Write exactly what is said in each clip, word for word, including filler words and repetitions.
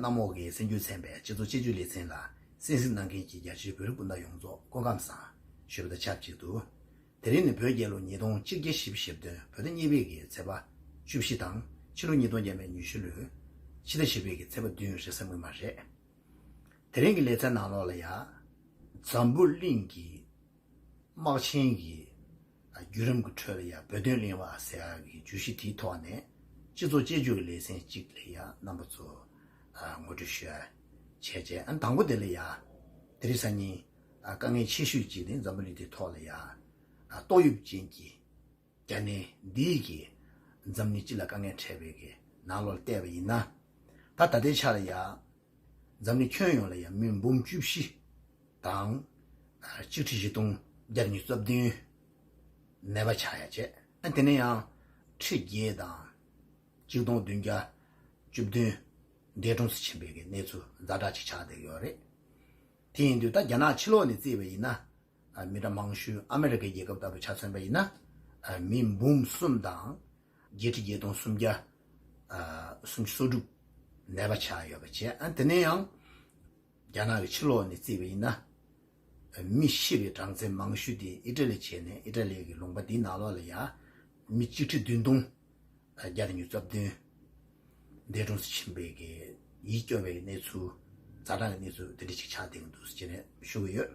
གནམ་འོག་གི་གསར་འགྱུར་ཚན་པའི་སྤྱི་ཚོགས་དཔྱད་བརྗོད་ལེ་ཚན་ལ་གསན་གཟིགས་གནང་མཁན་གྱི་རྒྱ་ཆེའི་བོད་རིགས་སྤུན་ཟླ་ཡོངས་རྫོགས་སྐུ་ཁམས་བཟང་ཞུ་བ་དང་ཆབས་ཅིག་ཏུ། དེ་རིང་ནི་བོད་རྒྱལ་ལོ་ཉིས་སྟོང་ཆིག་བརྒྱ་བཞི་བཅུ་ཞེ་བདུན་བོད་ཟླ་གཉིས་པའི་གི་ཚེས་པ་བཅུ་བཞི་དང་ཕྱི་ལོ་ཉིས་སྟོང་བརྒྱ་མེད་ཉི་ཤུ་ལོའི་ཕྱི་ཟླ་བཞི་པའི་གི་ཚེས་པ་བདུན་རེས་གཟའ་སྔོན་མ་རེད། དེ་རིང་གི་ལེ་ཚན་ནང་ལོགས་ལ་ཡ། འཛམ་བུ་གླིང་གི་དམག་ཆེན་གྱི་བརྒྱུད་རིམ་གྱི་ཁྲོད་ལ་ཡ་བོད་དོན་གླེང་བ་ཟེར་ཡ་གི་བརྗོད་གཞི་དེའི་ཐོག་ནས་སྤྱི་ཚོགས་དཔྱད་བརྗོད་ཀྱི་ལེ་ཚན་གཅིག་ལ་ཡ་རྣམ་པ་ཚོ་ངོ་སྤྲོད་ཞུ་ཡ་བྱས་རྗེས། ཨ་དང་པོ་དེ་ལ་ཡ་དེ་རིང་སང་ཉིན་དཀའ་ངལ་ཆེ་ཤོས་གཅིག་དེ་འཛམ་བུ་གླིང་དེའི་ཐོག་ལ་ཡ་ཏོག་དབྱིབས་ཅན་གྱི་རྒྱ་ནད་འདིས་ཀྱི་འཛམ་གླིང་སྤྱི་ལ་དཀའ་ངལ་འཕྲད་པའི་གི་ནང་ལོགས་བལྟས་པ་ཡིན་ན། ད་ད་ལྟའི་ཆ་ལ་ཡ་འཛམ་གླིང་ཁྱོན་ཡོངས་ལ་ཡ་མི་འབུམ་བཅུ་བཞི་དང་ཆིག་ཁྲི་བཞི་སྟོང་བརྒྱ་ཉི་ཤུ་རྩ་བདུན་ནད་པ་ཆགས་ཡ་བྱས། ཨ་དེ་ནས་ཡང་ཁྲི་བརྒྱད་དང་གཅིག་སྟོང་བདུན་བརྒྱ་བཅུ་བདུན་འདས་གྲོངས་སུ་ཕྱིན་པའི་གི་གནས་ཚུལ་ཛ་དྲག་ཅིག་ཆགས་བསྡད་ཡོད་རེད། དེ་ཡིན་དུས་ད་རྒྱ་ནག་ཕྱི་ལོགས་ནས་བརྩིས་པ་ཡིན་ན། མི་གྲངས་མང་ཤོས་ཨ་མེ་རི་ཀའི་རྒྱལ་ཁབ་ལྟ་བུ་ཆ་མཚོན་པ་ཡིན་ན། མི་འབུམ་གསུམ་དང་བརྒྱད་ཁྲི་བརྒྱད་སྟོང་སུམ་བརྒྱ་སུམ་ཅུ་སོ་དྲུག་ནད་པ་ཆགས་ཡོད་པ་བྱས། ཨ་དེ་ནས་ཡང་རྒྱ་ནག་གི་ཕྱི་ལོགས་ནས་བརྩིས་པ་ཡིན་ན། མི་ཤི་བའི་གྲངས་ཚད་མང་ཤོས་དེ་ཨི་ཊ་ལི་བྱས་ནས་ཨི་ཊ་ལི་གི་ལུང་པ་དེའི་ནང་ལོགས་ལ་ཡ་མི་གཅིག་ཁྲི་བདུན་སྟོང་བརྒྱ་དང་ཉི་ཤུ་རྩ་བདུན་འདས་གྲོངས་སུ་ཕྱིན་པའི་གི་ཡིད་སྐྱོ་བའི་གནས་ཚུལ། ཛ་དྲག་གི་གནས་ཚུལ་དེ་འདྲ་ཞིག་ཆགས་བསྡད་ཀྱི་འདུག་ཟེར་ནས་ཞུ་གི་ཡོད།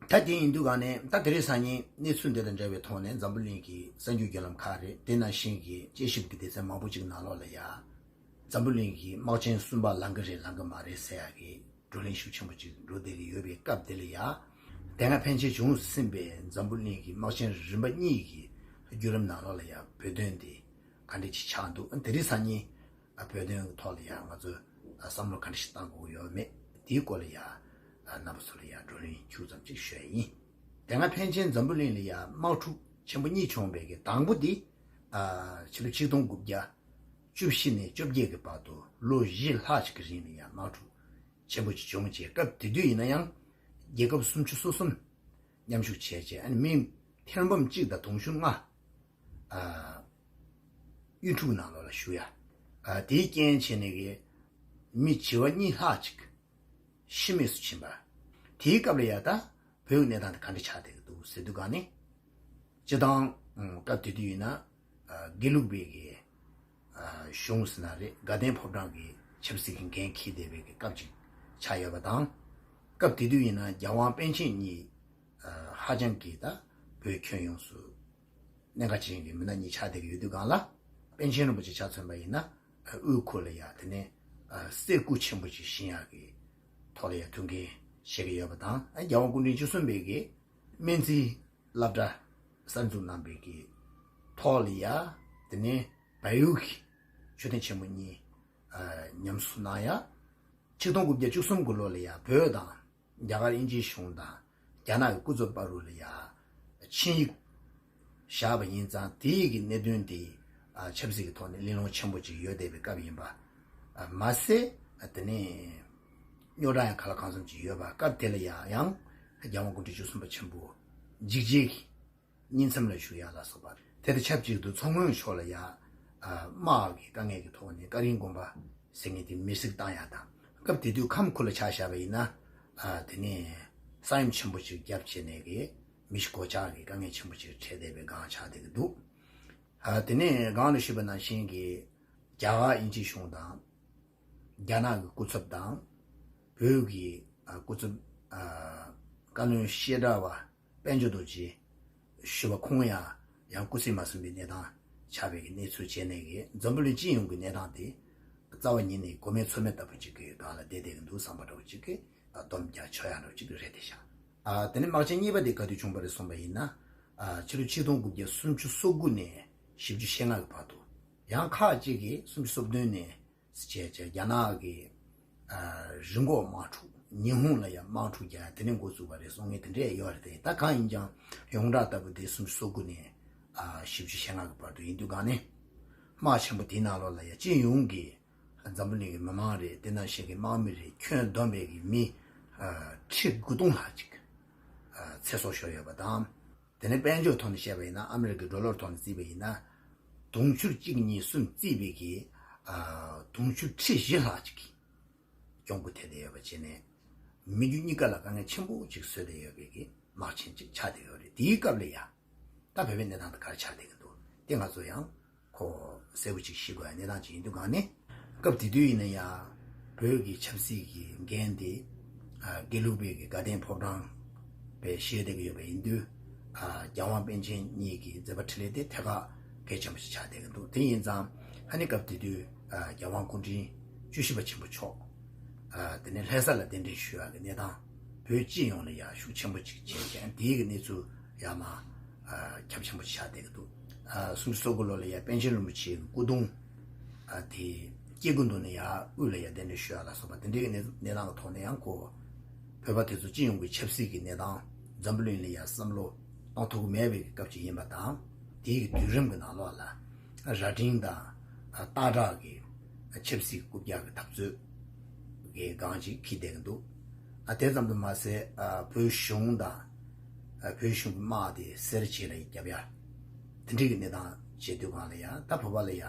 ད་དེ་ཡིན་དུས་ག་ནས་ད་དེ་རིང་སང་ཉིན་གནས་ཚུལ་འདི་དང་འབྲེལ་བའི་ཐོག་ནས་འཛམ་བུ་གླིང་གི་གསར་འགྱུར་བརྒྱུད་ལམ་ཁག་རེད། དེ་ནང་བཞིན་གྱི་དཔྱད་ཞིབ་ཀྱི་སྡེ་ཚན་མང་པོ་ཅིག་ནང་ལོགས་ལ་ཡ་འཛམ་བུ་གླིང་གི་དམག་ཆེན་གསུམ་པ་ལང་གི་རེད་ལང་གི་མ་རེད་ཟེར་ཡ་གི་བགྲོ་གླེང་ཤུགས་ཆེན་པོ་ཅིག་འགྲོ་བསྡད་ཀྱི་ཡོད་པའི་སྐབས་དེ་ལ་ཡ། དེ་སྔ་ཕན་ཆད་བྱུང་ཟིན་པའི་འཛམ་བུ་གླིང་གི་དམག་ཆེན་རིམ་པ་གཉིས་ཀྱི་བརྒྱུད་རིམ་ནང་ལོགས་ལ་ཡ་བོད་དོན་དེ་ག་འདྲ་ཅིག་ཆགས་འདུག་དེ་རིང་སང་ཉིན་བོད་དོན་གྱི་ཐོག་ལ་ཡ་ང་ཚོས་བསམ་བློ་ག་འདྲ་ཞིག་བཏང་དགོས་ཡོད་མེད་དེའི་སྐོར་ལ་ཡ་རྣམ་པ་ཚོ་ལ་ཡ་བགྲོ་གླེང་ཁྱུག་ཙམ་ཅིག་ཞུ་ཡ་ཡིན། དེ་སྔ་ཕན་ཆད་འཛམ་བུ་གླིང་ལ་ཡ་དམག་འཁྲུག་ཆེན་པོ་གཉིས་བྱུང་བའི་གི་དང་པོ་དེ་ཕྱི་ལོ་ཆིག་སྟོང་དགུ་བརྒྱ་བཅུ་བཞི་ནས་བཅོ་བརྒྱད་ཀྱི་བར་དུ་ལོ་བཞི་ལྷག་ཅིག་གི་རིང་ལ་ཡ་དམག་འཁྲུག་ཆེན་པོ་ཅིག་བྱུང་རྗེས། སྐབས་དེ་དུས་ཡིན་ན་ཡང་རྒྱལ་ཁབ་སུམ་ཅུ་སོ་གསུམ་མཉམ་ཞུགས་བྱས་རྗེས། ཨ་ནི་མི་ཐེར་འབུམ་གཅིག་དང་དུང་ཕྱུར་ལྔ་ཨ་གཡུལ་འཁྲུག་ནང་ལོགས་ལ་ཞུགས་ཡ། ཨ་དེའི་རྐྱེན་བྱས་ནས་གི་མི་བྱེ་བ་གཉིས་ལྷག་ཅིག་ཤི་རྨས་སུ་ཕྱིན་པ། དེའི་སྐབས་ལ་ཡ་ད་བོད་ཀྱི་གནས་སྟངས་དེ་ག་འདྲ་ཆགས་བསྡད་ཀྱི་འདུག་ཟེར་དུས་ག་ནས། སྤྱི་བཏང་སྐབས་དེ་དུས་ཡིན་ན། དགེ་ལུགས་པའི་གི་གཞུང་ཟེར་ན་རེད། དགའ་ལྡན་ཕོ་བྲང་གི་ཆབ་སྲིད་ཀྱི་འགན་འཁྱེར་བསྡད་པའི་གི་སྐབས་ཅིག་ཆགས་ཡོད་པ་དང་། སྐབས་དེ་དུས་ཡིན་ན་རྒྱལ་དབང་པཎ་ཆེན་གཉིས་ཧ་ཅང་གི་ད་བོད་ཁྱོན་ཡོངས་སུ་གནད་འགག་ཅན་གྱི་མི་སྣ་གཉིས་ཆགས་བསྡད་ཀྱི་ཡོད་དུས་སྒང་ལ། པཎ་ཆེན་རིན་པོ་ཆེ་ཆ་མཚོན་པ་ཡིན་ན་དབུའི་ཁུར་ལ་ཡ་དེ་ནས་གསེར་སྐུ་ཆེན་པོ་ཅིག་བཞེངས་ཡག་གི་ཐོག་ལ་ཡ་ཐུགས་འགན་བཞེས་ཀྱི་ཡོད་པ་དང་། རྒྱལ་དབང་སྐུ་ཕྲེང་བཅུ་གསུམ་པའི་གི་སྨན་རྩིས་སློབ་གྲྭ་གསར་འཛུགས་གནང་པའི་གི་ཐོག་ལ་ཡ། དེ་ནས་བལ་ཡུལ་གྱི་མཆོད་རྟེན་ཆེན་མོ་གཉིས་ཨ་ཉམས་གསོ་གནང་ཡ། ཆིག་སྟོང་དགུ་བརྒྱ་བཅུ་གསུམ་གྱི་ལོ་ལ་ཡ་བོད་དང་རྒྱ་གར་དབྱིན་ཇིའི་གཞུང་དང་རྒྱ་ནག་གི་སྐུ་ཚབ་བར་དུ་ལ་ཡ་ཆིངས་ཡིག་བཞག་པ་ཡིན་ཙང་། དེ་ཡི་གི་གནད་དོན་དེ་ཨ་ཆབ་སྲིད་ཀྱི་ཐོག་ནས་གླེང་སློང་ཆེན་པོ་ཅིག་ཡོད་བསྡད་པའི་སྐབས་ཡིན་པ་ཨ་མ་ཟད། ཨ་དེ་ནས་རྙོག་དྲ་ཡང་ག་ལ་གང་འཚམ་ཅིག་ཡོད་པ། སྐབས་དེ་ལ་ཡ་ཡང་རྒྱལ་དབང་སྐུ་ཕྲེང་བཅུ་གསུམ་པ་ཆེན་པོ་འཇིགས་བྱེད་ཀྱི་གཉིད་མཚམས་ལ་བཞུགས་ཡ་ལ་སོགས་པ། དེ་དང་ཆབས་ཅིག་ཏུ་མཚོ་སྔོན་ཕྱོགས་ལ་ཡ་ཨ་དམག་གི་དཀའ་ངལ་གྱི་ཐོག་ནས་ཀ་རིང་དགོན་པ་ཟེར་མཁན་དེ་མེར་སྲེག་བཏང་ཡ་དང་། སྐབས་དེ་དུས་ཁམས་ཁུལ་ལ་ཆ་བཞག་པ་ཡིན་ན། ཨ་དེ་ནས་ས་ཡོམ་ཆེན་པོ་ཅིག་བརྒྱབ་བྱས་ནས་གི་མི་ཤི་གོད་ཆག་གི་དཀའ་ངལ་ཆེན་པོ་ཅིག་འཕྲད་བསྡད་པའི་སྒང་ཆགས་བསྡད་ཀྱི་འདུག་ཨ་དེ་ནས་སྒང་ལ་ཞུས་པ་ནང་བཞིན་གྱི་རྒྱ་གར་དབྱིན་ཇིའི་གཞུང་དང་། རྒྱ་ནག་གི་སྐུ་ཚབ་དང་། བོད་ཀྱི་ཨ་སྐུ་ཚབ་ཨ་བཀའ་བློན་བཤད་གྲྭ་བ་དཔལ་འབྱོར་རྡོ་རྗེ་ཞུ་བ་ཁོང་ཡང་ཡང་སྐུ་ཚེ་མ་སོན་པའི་གནས་སྟངས་ཆགས་པའི་གི་གནས་ཚུལ་བྱས་ནས་གི་འཛམ་བུ་གླིང་སྤྱི་ཡོངས་ཀྱི་གནས་སྟངས་དེ་རྩ་བ་ཉིད་ནས་མགོ་མེད་མཚོ་མེད་ལྟ་བུ་ཅིག་གི་སྒང་ལ་བསྡད་བསྡད་ཀྱི་འདུག་བསམ་པ་འདྲ་བོ་ཅིག་གི་སྡོམ་རྒྱག་ཆོག་ཡ་འདྲ་བོ་ཅིག་རེད་དེ་ཤག་ཨ་དེ་ནས་དམག་ཆེན་གཉིས་པ་དེ་ག་དུས་བྱུང་བ་རེད་གསུངས་པ་ཡིན་ན། ཨ་ཕྱི་ལོ་ཆིག་སྟོང་དགུ་བརྒྱ་སུམ་ཅུ་སོ་དགུ་ནས་བཞི་བཅུ་ཞེ་ལྔ་གི་བར་དུ། ཡང་ཁག་ཅིག་གིས་སུམ་ཅུ་སོ་བདུན་ནས་བྱས་བྱས་རྒྱ་ནག་གི་ཨ་རི་འགོག་དམག་འཁྲུག་ཉི་ཧོང་ལ་ཡང་དམག་འཁྲུག་རྒྱག་ཡ་དེ་ནས་འགོ་བཙུགས་པ་རེད་གསུང་མཁན་དེ་འདྲས་ཡོད་རེད་དེ། ད་གང་ཡིན་ཀྱང་ཡོངས་གྲགས་ལྟ་བུ་དེ་སུམ་ཅུ་སོ་དགུ་ནས་ཨ་བཞི་བཅུ་ཞེ་ལྔ་གི་བར་དུ་ཡིན་དུས་གང་ནས་དམག་ཆེན་པོ་དེའི་ནང་ལོགས་ལ་ཡང་སྤྱི་ཡོངས་ཀྱི་འཛམ་བུ་གླིང་གི་མི་མང་རེད། དེ་ནང་བཞིན་གྱི་དམག་མི་རེད། ཁྱོན་བསྡོམས་པའི་གི་མི་ཨ་ཁྲི་དགུ་སྟོང་ལྷག་ཅིག་ཨ་ཚེ་སྲོག་ཤོར་ཡོད་པ་དང་། དེ་ནས་དཔལ་འབྱོར་ཐོག་ནས་བཤད་པ་ཡིན་ན་ཨ་མི་རི་ཀའི་ཌོ་ལར་ཐོག་ནས་བརྩིས་པ་ཡིན་ན། དུང་ཕྱུར་གཅིག་གཉིས་གསུམ་བརྩིས་པའི་གི་ཨ་དུང་ཕྱུར་ཁྲི་བཞི་ལྷག་ཅིག་གི་ གྱོང་གུན་ཐེབས་བསྡད་ཡོད་པ་བྱས་ནས། མི་རྒྱུ་གཉིས་ཀ་ལ་དཀའ་ངལ་ཆེན་པོ་ཅིག་བཟོས་བསྡད་ཡོད་པའི་གི་དམག་ཆེན་ཅིག་ཆགས་བསྡད་ཡོད་རེད། དེའི་སྐབས་ལ་ཡ། ད་བོད་པའི་གནས་སྟངས་དེ་ག་རེ་ཆགས་བསྡད་ཀྱི་འདུག་དེ་ང་ཚོ་ཡང་ཁོ་གསལ་པོ་ཅིག་ཤེས་དགོས་ཡ་གནས་སྟངས་ཅིག་ཡིན་དུས་གང་ནས། སྐབས་དེ་དུས་ཡིན་ན་ཡང་བོད་ཀྱི་ཆབ་སྲིད་ཀྱི་འགན་དེ་ཨ་དགེ་ལུགས་པའི་གི་དགའ་ལྡན་ཕོ་བྲང་པས་བཞེས་བསྡད་ཀྱི་ཡོད་པ་ཡིན་དུས། ཨ་རྒྱལ་དབང་པཎ་ཆེན་གཉིས་ཀྱི་མཛད་པ་འཕྲིན་ལས་དེ་ཐད་ཀར་གལ་ཆེན་པོ་ཞིག་ཆགས་བསྡད་ཀྱི་འདུག་དེ་ཡིན་ཙང་ཨ་ནི་སྐབས་དེ་དུས་ཨ་རྒྱལ་དབང་སྐུ་ཕྲེང་བཅུ་བཞི་པ་ཆེན་པོ་མཆོག་ཨ་དེ་ནས་ལྷ་ས་ལ་གདན་འདྲེན་ཞུ་ཡག་གི་གནས་སྟངས་བོད་སྤྱི་ཡོངས་ལ་ཡ་ཤུགས་ཆེན་པོ་ཅིག་བྱས་ཀྱང་དེའི་གི་གནས་ཚུལ་ཡ་མ་ཨ་ཁྱབ་ཆེན་པོ་ཆགས་བསྡད་ཀྱི་འདུག་ཨ་སུམ་ཅུ་སོ་དགུ་ལོ་ལ་ཡ་པཎ་ཆེན་རིན་པོ་ཆེའི་སྐུ་གདུང་ཨ་དེ་སྐྱེ་རྒུ་མདོ་ནས་ཡ་དབུས་ལ་ཡ་གདན་འདྲེན་ཞུ་ཡག་ལ་སོགས་པ་དེ་འདྲའི་གི་གནས་གནས་སྟངས་ཀྱི་ཐོག་ནས་ཡང་ཁོ་བོད་པ་དེ་ཚོ་སྤྱི་ཡོངས་ཀྱི་ཆབ་སྲིད་ཀྱི་གནས་སྟངས་འཛམ་བུ་གླིང་ལ་ཡ་བསམ་བློ་གཏོང་ཐུབ་ཀྱི་མེད་པའི་སྐབས་ཅིག་ཡིན་པ་དང་། དེའི་གི་དུས་རིམ་གྱི་ནང་ལོགས་ལ་རྭ་སྒྲེང་དང་སྟག་བྲག་གི་ཆབ་སྲིད་རྐུབ་བཀྱག་གི་འཐབ་རྩོད་ཀྱི་སྒང་ཅིག་འཁེལ་བསྡད་ཀྱི་འདུག་ཨ་དེ་ཙམ་དུ་མ་ཟད་ཨ་བོད་གཞུང་དང་ཨ་བོད་གཞུང་གི་དམག་དེ་སེར་བྱེས་ལ་རྒྱབ་ཡ་དེ་འདྲའི་གི་གནས་སྟངས་བྱེད་དུས་སྒང་ལ་ཡ་ད་བོད་པ་ལ་ཡ་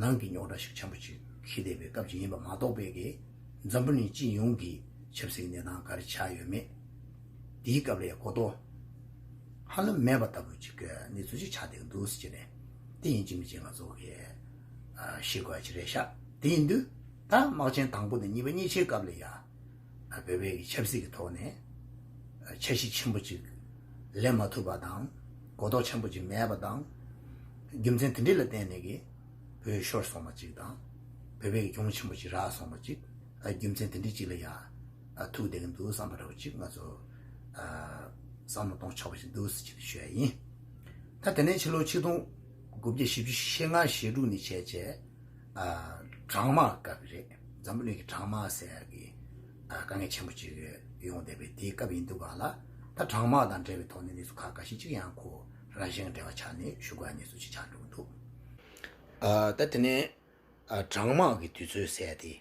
ནང་གི་རྙོག་དྲ་ཤུགས་ཆེན་པོ་ཅིག་འཁེལ་བསྡད་པའི་སྐབས་ཅིག་ཡིན་པ་མ་གཏོགས་པའི་གི་འཛམ་བུ་གླིང་སྤྱི་ཡོངས་ཀྱི་ཆབ་སྲིད་གནས་སྟངས་ག་རེ་ཆགས་ཡོད་མེད། དེའི་སྐབས་ལ་ཡ་གོ་རྟོགས་ཧ་ལམ་མེད་པ་ལྟ་བུ་ཅིག་གི་གནས་ཚུལ་ཅིག་ཆགས་བསྡད་འདུག་ཟེར་གྱི་རེད། དེ་ཡིན་གཅིག་མིན་གཅིག་ང་ཚོ་གི་ཨ་ཤེས་དགོས་ཡ་ཅིག་རེད་ཤག་དེ་ཡིན་དུས་ད་དམག་ཆེན་དང་པོ་དང་གཉིས་པ་གཉིས་ཆའི་སྐབས་ལ་ཡ་ཨ་བོད་པའི་གི་ཆབ་སྲིད་ཀྱི་ཐོག་ནས་ཨ་འཆར་གཞི་ཆེན་པོ་ཅིག་ལེན་མ་ཐུབ་པ་དང་གོ་རྟོགས་ཆེན་པོ་ཅིག་མེད་པ་དང་། རྒྱུ་མཚན་དེ་འདྲ་ལ་བརྟེན་ནས་གི་བོད་ཤོར་སོང་བ་ཅིག་དང་། བོད་པའི་གི་གྱོང་ཆེན་པོ་ཅིག་རག་སོང་བ་ཅིག་ཨ་རྒྱུ་མཚན་དེ་འདྲ་ཅིག་ལ་ཡ་ཨ་ཐུག་བསྡད་ཀྱི་འདུག་བསམ་པ་འདྲ་བོ་ཅིག་ང་ཚོ་ཨ་བསམ་བློ་གཏོང་ཆོག་པ་ཞིག་འདུག་ཟེར་ཅིག་ཞུ་ཡ་ཡིན། ད་དེ་ནས་ཕྱི་ལོ་ཆིག་སྟོང་དགུ་བརྒྱ་བཞི་བཅུ་ཞེ་ལྔ་ཞེ་དྲུག་ནས་བྱས་བྱས་ཨ་གྲང་དམག་སྐབས་རེད། འཛམ་བུ་གླིང་གི་གྲང་དམག་ཟེར་ཡ་གི་ཨ་དཀའ་ངལ་ཆེན་པོ་ཅིག་ཡོང་བསྡད་པའི་དེའི་སྐབས་ཡིན་འདུག་ག་ལ། ད་གྲང་དམག་དང་འབྲེལ་བའི་ཐོག་ནས་གནས་ཚུལ་ཁག་ཁ་ཤས་ཅིག་ཡང་ཁོ་རང་བཞིན་གྱི་འབྲེལ་བ་ཆགས་ནས་ཞུ་དགོས་ཡ་གནས་ཚུལ་ཅིག་ཆགས་འགྲོ་གི་འདུག་ཨ་ད་དེ་ནས་ཨ་གྲང་དམག་གི་དུས་ཚོད་ཟེར་ཡ་དེ།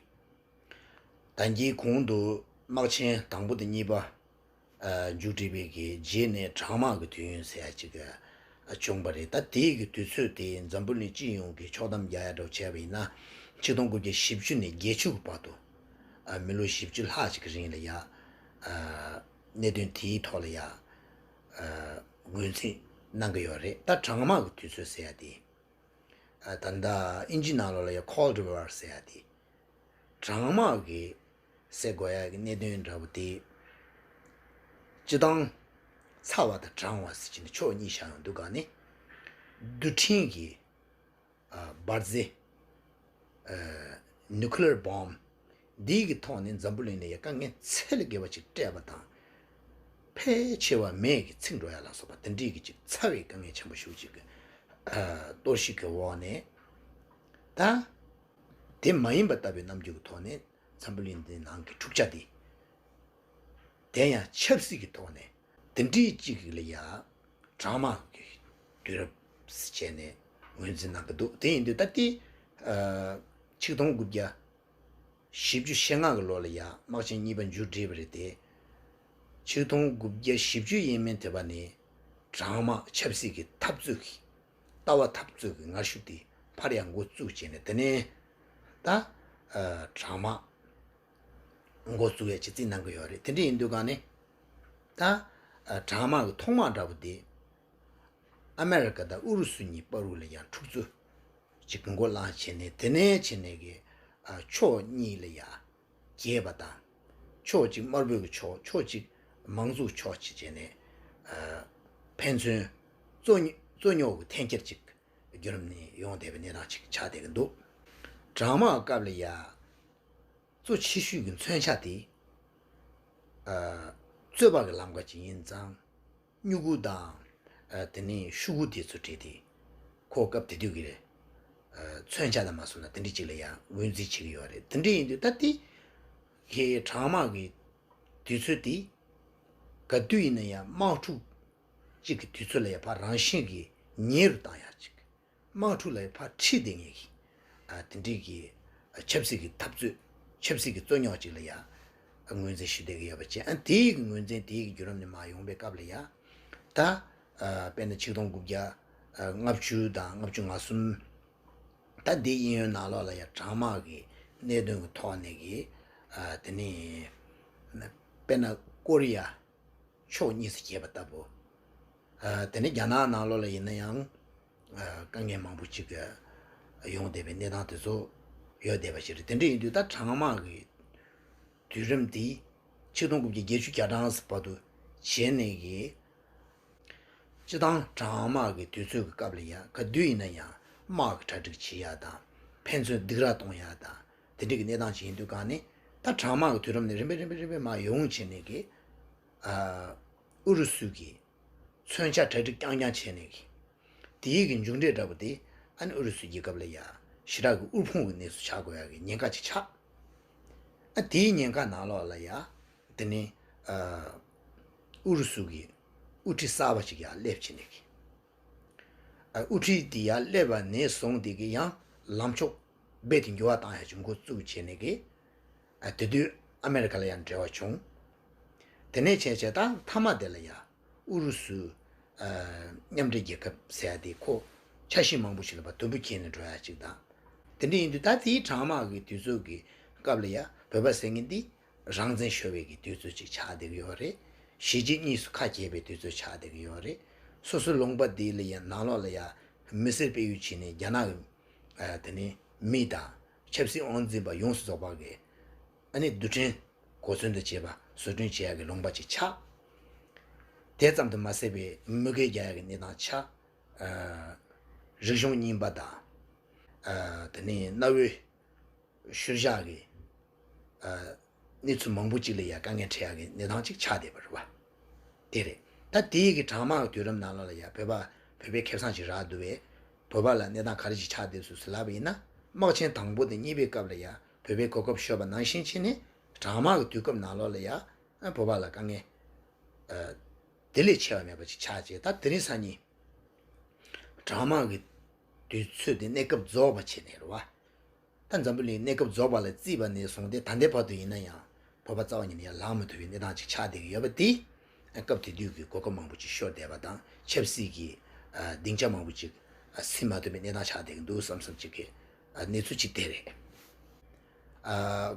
ད་གིན་གོང་དུ་དམག་ཆེན་དང་པོ་དང་གཉིས་པ་ཨ་མཇུག་སྒྲིལ་བའི་གི་རྗེས་ནས་གྲང་དམག་གི་དུས་ཡུན་ཟེར་ཡ་ཅིག་ཨ་བྱུང་བ་རེད། ད་དེའི་གི་དུས་ཚོད་དེ་འཛམ་བུ་གླིང་སྤྱི་ཡོངས་ཀྱི་ཕྱོགས་བསྡོམས་རྒྱག་ཡ་འདྲ་བོ་བྱས་པ་ཡིན་ན། ཆིག་སྟོང་དགུ་བརྒྱ་བཞི་བཅུ་ནས་བརྒྱད་ཅུ་གི་བར་དུ་ཨ་མི་ལོ་བཞི་བཅུ་ལྷག་ཅིག་གི་རིང་ལ་ཡ་ཨ་གནད་དོན་དེའི་ཐོག་ལ་ཡ་ཨ་ངོས་འཛིན་གནང་གི་ཡོད་རེད། ད་གྲང་དམག་གི་དུས་ཚོད་ཟེར་ཡ་དེ། ཨ་ད་ལྟ་ཨིན་ཇི་ནང་ལོགས་ལ་ཡ་Cold War ཟེར་ཡ་དེ། གྲང་དམག་གི་ཟེར་དགོས་ཡ་གི་གནད་དོན་འདྲ་བོ་དེ། སྤྱི་བཏང་ཚ་བ་དང་གྲང་བ་ཟེར་གྱི་ནི་ཕྱོགས་གཉིས་བཞག་ཡོང་དུས་ག་ནས། རྡུལ་ཕྲན་གྱི་ཨ་འབར་རྫས་ཨ་nuclear bomb འདིའི་གི་ཐོག་ནས་འཛམ་བུ་གླིང་ལ་ཡ་དཀའ་ངལ་ཚད་ལས་བརྒལ་བ་ཅིག་སྤྲད་པ་དང་། ཕལ་ཆེ་བ་མེ་གི་ཚིག་འགྲོ་ཡ་ལ་སོགས་པ་དེ་འདྲའི་གི་ཅིག་ཚ་བའི་དཀའ་ངལ་ཆེན་པོ་ཞེ་པོ་ཅིག་གི་ཨ་གཏོར་བཤིག་གི་འོག་ནས། ད་དེ་མ་ཡིན་པ་ལྟ་བུའི་རྣམ་འགྱུར་གྱི་ཐོག་ནས་འཛམ་བུ་གླིང་འདིའི་ནང་གི་འཁྲུག་ཆ་དེ། དེ་ཡང་ཆབ་སྲིད་ཀྱི་ཐོག་ནས་དེ་འདྲའི་གཅིག་གི་ལ་ཡ་གྲང་དམག་གི་དུས་རབས་བྱས་ནས་ངོས་འཛིན་གནང་གི་འདུག་དེ་ཡིན་དུས་ད་ལྟའི་ཨ་ཆིག་སྟོང་དགུ་བརྒྱ་བཞི་བཅུ་ཞེ་ལྔ་གི་ལོ་ལ་ཡ་དམག་ཆེན་གཉིས་པ་མཇུག་སྒྲིལ་བ་རེད་དེ། ཆིག་སྟོང་དགུ་བརྒྱ་བཞི་བཅུ་ཡས་མས་ཐེབས་པ་ནས་གྲང་དམག་ཆབ་སྲིད་ཀྱི་འཐབ་རྩོད་ཀྱི་ལྟ་བ་འཐབ་རྩོད་ཀྱི་ངར་ཤུགས་དེ་ཕར་ཡང་འགོ་བཙུགས་བྱས་ནས། དེ་ནས་ད་ཨ་གྲང་དམག་འགོ་བཙུགས་ཡ་ཆེད་རྩིས་གནང་གི་ཡོད་རེད། དེ་འདྲ་ཡིན་དུས་ག་ནས་ད་ཨ་གྲང་དམག་གི་ཐོག་མ་འདྲ་བོ་དེ་ཨ་མེ་རི་ཀ་དང་ཨུ་རུ་སུ་གཉིས་བར་དུ་ལ་ཡང་འཁྲུག་རྩོད་ཅིག་འགོ་བསླངས་བྱས་ནས། དེ་ནས་བྱས་ནས་གི་ཨ་ཕྱོགས་གཉིས་ལ་ཡ་གྱེས་པ་དང་། ཕྱོགས་གཅིག་དམར་པོའི་གི་ཕྱོགས། ཕྱོགས་གཅིག་མང་གཙོའི་ཕྱོགས་ཅིག་བྱས་ནས་ཨ་ཕན་ཚུན་རྩོད་རྩོད་རྙོག་གི་འཐེན་འཁྱེར་ཅིག་བརྒྱུད་རིམ་ནས་ཡོང་བསྡད་པའི་གནས་སྟངས་ཅིག་ཆགས་བསྡད་ཀྱི་འདུག་གྲང་དམག་སྐབས་ལ་ཡ་གཙོ་ཆེ་ཤོས་ཀྱི་མཚོན་ཆ་དེ་ཨ་རྩོད་པ་གི་ལམ་ཁ་ཅིག་ཡིན་ཙང་། སྨྱུ་གུ་དང་ཨ་དེ་ནས་ཤུ་གུ་དེ་ཚོ་བྲིས་ཏེ། ཁོ་སྐབས་དེ་དུས་ཀྱི་ཨ་མཚོན་ཆ་དང་མ་སོང་ན་དེ་འདྲ་ཅིག་ལ་ཡང་ངོས་འཛིན་བྱེད་ཀྱི་ཡོད་རེད། དེ་འདྲ་ཡིན་དུས་ད་དེ་གའི་གྲང་དམག་གི་དུས་ཚོད་དེ་ག་དུས་ཡིན་ན་ཡང་དམག་འཁྲུག་ཅིག་གི་དུས་ཚོད་ལ་ཡང་ཕར་རང་བཞིན་གྱིས་ཉེ་རུ་བཏང་ཡག་ཅིག་དམག་འཁྲུག་ལ་ཡང་ཕར་ཁྲིད་བསྡད་མཁན་གྱི་ཨ་དེ་འདྲའི་གི་ཨ་ཆབ་སྲིད་ཀྱི་འཐབ་རྩོད། ཆབ་སྲིད་ཀྱི་རྩོད་རྙོག་ཅིག་ལ་ཡང་ཨ་ངོས་འཛིན་ཞུ་བསྡད་ཀྱི་ཡོད་པ་བྱས། ཨ་དེའི་གི་ངོས་འཛིན་དེའི་གི་བརྒྱུད་རིམ་ནས་མར་ཡོང་པའི་སྐབས་ལ་ཡང་ད་ཨ་དཔེར་ན་ཆིག་སྟོང་དགུ་བརྒྱ་ཨ་ལྔ་བཅུ་དང་ལྔ་བཅུ་ང་གསུམ། ད་འདི་གཡས་གཡོན་ནང་ལོགས་ལ་ཡང་གྲང་དམག་གི་གནད་དོན་གྱི་ཐོག་ནས་ཀྱི་ ཨ་དེ་ནས་དཔེར་ན་ཀོ་རི་ཡ་ཕྱོགས་གཉིས་སུ་གྱེས་པ་ལྟ་བུ། ཨ་དེ་ནས་རྒྱ་ནག་ནང་ལོགས་ལ་ཡིན་ན་ཡང་ཨ་དཀའ་ངལ་མང་པོ་ཅིག་ཡོང་བསྡད་པའི་གནས་སྟངས་དེ་ཚོ་ཡོད་བསྡད་པ་ཞིག་རེད། དེ་འདྲ་ཡིན་དུས་ད་གྲང་དམག་གི་དུས་རིམ་དེ་ཆིག་སྟོང་དགུ་བརྒྱ་བརྒྱད་ཅུ་གྱ་གྲངས་བར་དུ་བྱས་ནས་གི། སྤྱི་བཏང་གྲང་དམག་གི་དུས་ཚོད་ཀྱི་སྐབས་ལ་ཡང་ག་དུས་ཡིན་ན་ཡང་དམག་གི་གྲ་སྒྲིག་བྱེད་ཡ་དང་ཕན་ཚུན་སྡིགས་ར་གཏོང་ཡ་དང་དེ་འདྲ་གི་གནས་སྟངས་ཅིག་ཡིན་དུས་གང་ནས་ད་གྲང་དམག་གི་དུས་རིམ་ནས་རིམ་པས་རིམ་པས་རིམ་པས་མར་ཡོང་བྱས་ནས་གི། ཨ་ཨུ་རུ་སུ་གི་མཚོན་ཆ་གྲ་སྒྲིག་རྐྱང་རྐྱང་བྱས་ནས་གི། དེའི་གི་མཇུག་འབྲས་འདྲ་པོ་དེ་ཨ་ནི་ཨུ་རུ་སུའི་རྒྱལ་ཁབ་ལ་ཡ་ཞེ་དྲག་གི་དབུལ་ཕོངས་ཀྱི་གནས་སུ་ཆགས་དགོས་ཡ་གི་ཉེན་ཁ་ཅིག་ཆགས། ཨ་དེའི་ཉེན་ཁ་ནང་ལོགས་ལ་ཡ་དེ་ནི་ཨ་ཨུ་རུ་སུ་གི་དབུ་ཁྲིད་གསར་པ་ཅིག་ཡ་སླེབས་བྱས་ནས་གི། ཨ་དབུ་ཁྲིད་དེ་ཡ་སླེབས་པ་ནས་བཟུང་དེ་གི་ཡང་ལམ་ཕྱོགས་རྦད་དེ་འགྱུར་བ་བཏང་ཡ་ཅིག་འགོ་བཙུགས་བྱས་ནས་གི། ཨ་དེ་དུས་ཨ་མེ་རི་ཁ་ལ་ཡང་འབྲེལ་བ་བྱུང་། དེ་ནས་བྱས་བྱས་ད་མཐའ་མ་དེ་ལ་ཡ་ཨུ་རུ་སུ་ཨ་མཉམ་འབྲེལ་རྒྱལ་ཁབ་ཟེར་ཡ་དེ་ཁོ་ཆ་ཤས་མང་པོ་ཞིག་ལ་ཕར་དུམ་བུ་འཁྱེར་ནས་འགྲོ་ཡ་ཅིག་དང་། དེ་འདྲ་ཡིན་དུས་ད་དེའི་གྲང་དམག་གི་དུས་ཚོད་ཀྱི་སྐབས་ལ་ཡ་བོད་པ་ཟེར་མཁན་འདི་རང་བཙན་ཤོར་བའི་གི་དུས་ཚོད་ཅིག་ཆགས་བསྡད་ཀྱི་ཡོད་རེད། གཞིས་བྱེས་གཉིས་སུ་ཁ་གྱེས་པའི་དུས་ཚོད་ཆགས་བསྡད་ཀྱི་ཡོད་རེད། སོ་སོའི་ལུང་པ་འདི་ལ་ཡ་ནང་ལོགས་ལ་ཡ་མི་སེར་སྤེལ་ཡུལ་བྱས་ནས་རྒྱ་ནག་གི་ཨ་དེ་ནས་མི་དང་ཆབ་སྲིད་དབང་འཛིན་པ་ཡོངས་སུ་རྫོགས་པ་གི་ཨ་ནི་རྡུལ་ཕྲན་གོ་མཚོན་དུ་བྱས་པ་བཟོ་སྐྲུན་བྱེད་ཡག་གི་ལུང་པ་ཅིག་ཆགས། དེ་ཙམ་དུ་མ་ཟད་པའི་དམུ་གེ་རྒྱག་ཡག་གི་གནས་སྟངས་ཆགས། ཨ་རིག་གཞུང་རྙིང་པ་དང་། ཨ་དེ་ནས་གནའ་བོའི་ཤུལ་བཞག་གི་ཨ་གནས་ཚུལ་མང་པོ་ཅིག་ལ་ཡང་དཀའ་ངལ་འཕྲད་ཡག་གི་གནས་སྟངས་ཅིག་ཆགས་བསྡད་པ་རེད་བ། དེ་རེད། ད་དེའི་གི་གྲང་དམག་གི་དུས་རིམ་ནང་ལོགས་ལ་ཡང་བོད་པ་བོད་པའི་ཁེ་བཟང་ཅིག་རག་འདུག་བས། བོད་པ་ལ་གནས་སྟངས་ག་རེ་ཅིག་ཆགས་བསྡད་སོང་ཟེར་ལབ་པ་ཡིན་ན། དམག་ཆེན་དང་པོ་དང་གཉིས་པའི་སྐབས་ལ་ཡང་བོད་པའི་གོ་སྐབས་ཤོར་བ་ནང་བཞིན་བྱས་ནས་གྲང་དམག་གི་དུས་སྐབས་ནང་ལོགས་ལ་ཡང་བོད་པ་ལ་དཀའ་ངལ་ཨ་དེ་ལས་ཆེ་བ་མེད་པ་ཅིག་ཆགས་བྱས། ད་དེ་རིང་སང་ཉིན་གྲང་དམག་གི་དུས་ཚོད་དེ་གནས་སྐབས་རྫོགས་པ་བྱས་ནས་རེད་བ། ད་འཛམ་བུ་གླིང་གནས་སྐབས་རྫོགས་པ་ལ་བརྩིས་པ་ནས་བཟུང་སྟེ་ད་ལྟའི་བར་དུ་ཡིན་ན་ཡང་བོད་པ་རྩ་བ་ཉིད་ནས་ཡར་ལངས་མི་ཐུབ་པའི་གནས་སྟངས་ཅིག་ཆགས་བསྡད་ཀྱི་ཡོད་པ་དེ་སྐབས་དེ་དུས་ཀྱི་གོ་སྐབས་མང་པོ་ཅིག་ཤོར་བསྡད་པ་དང་ཆབ་སྲིད་ཀྱི་ཨ་སྡིངས་ཆ་མང་པོ་ཅིག་ཨ་ཟིན་མ་ཐུབ་པའི་གནས་སྟངས་ཆགས་བསྡད་ཀྱི་འདུག་བསམ་བསམ་ཅིག་གི་ཨ་གནས་ཚུལ་ཅིག་དེ་རེད། ཨ་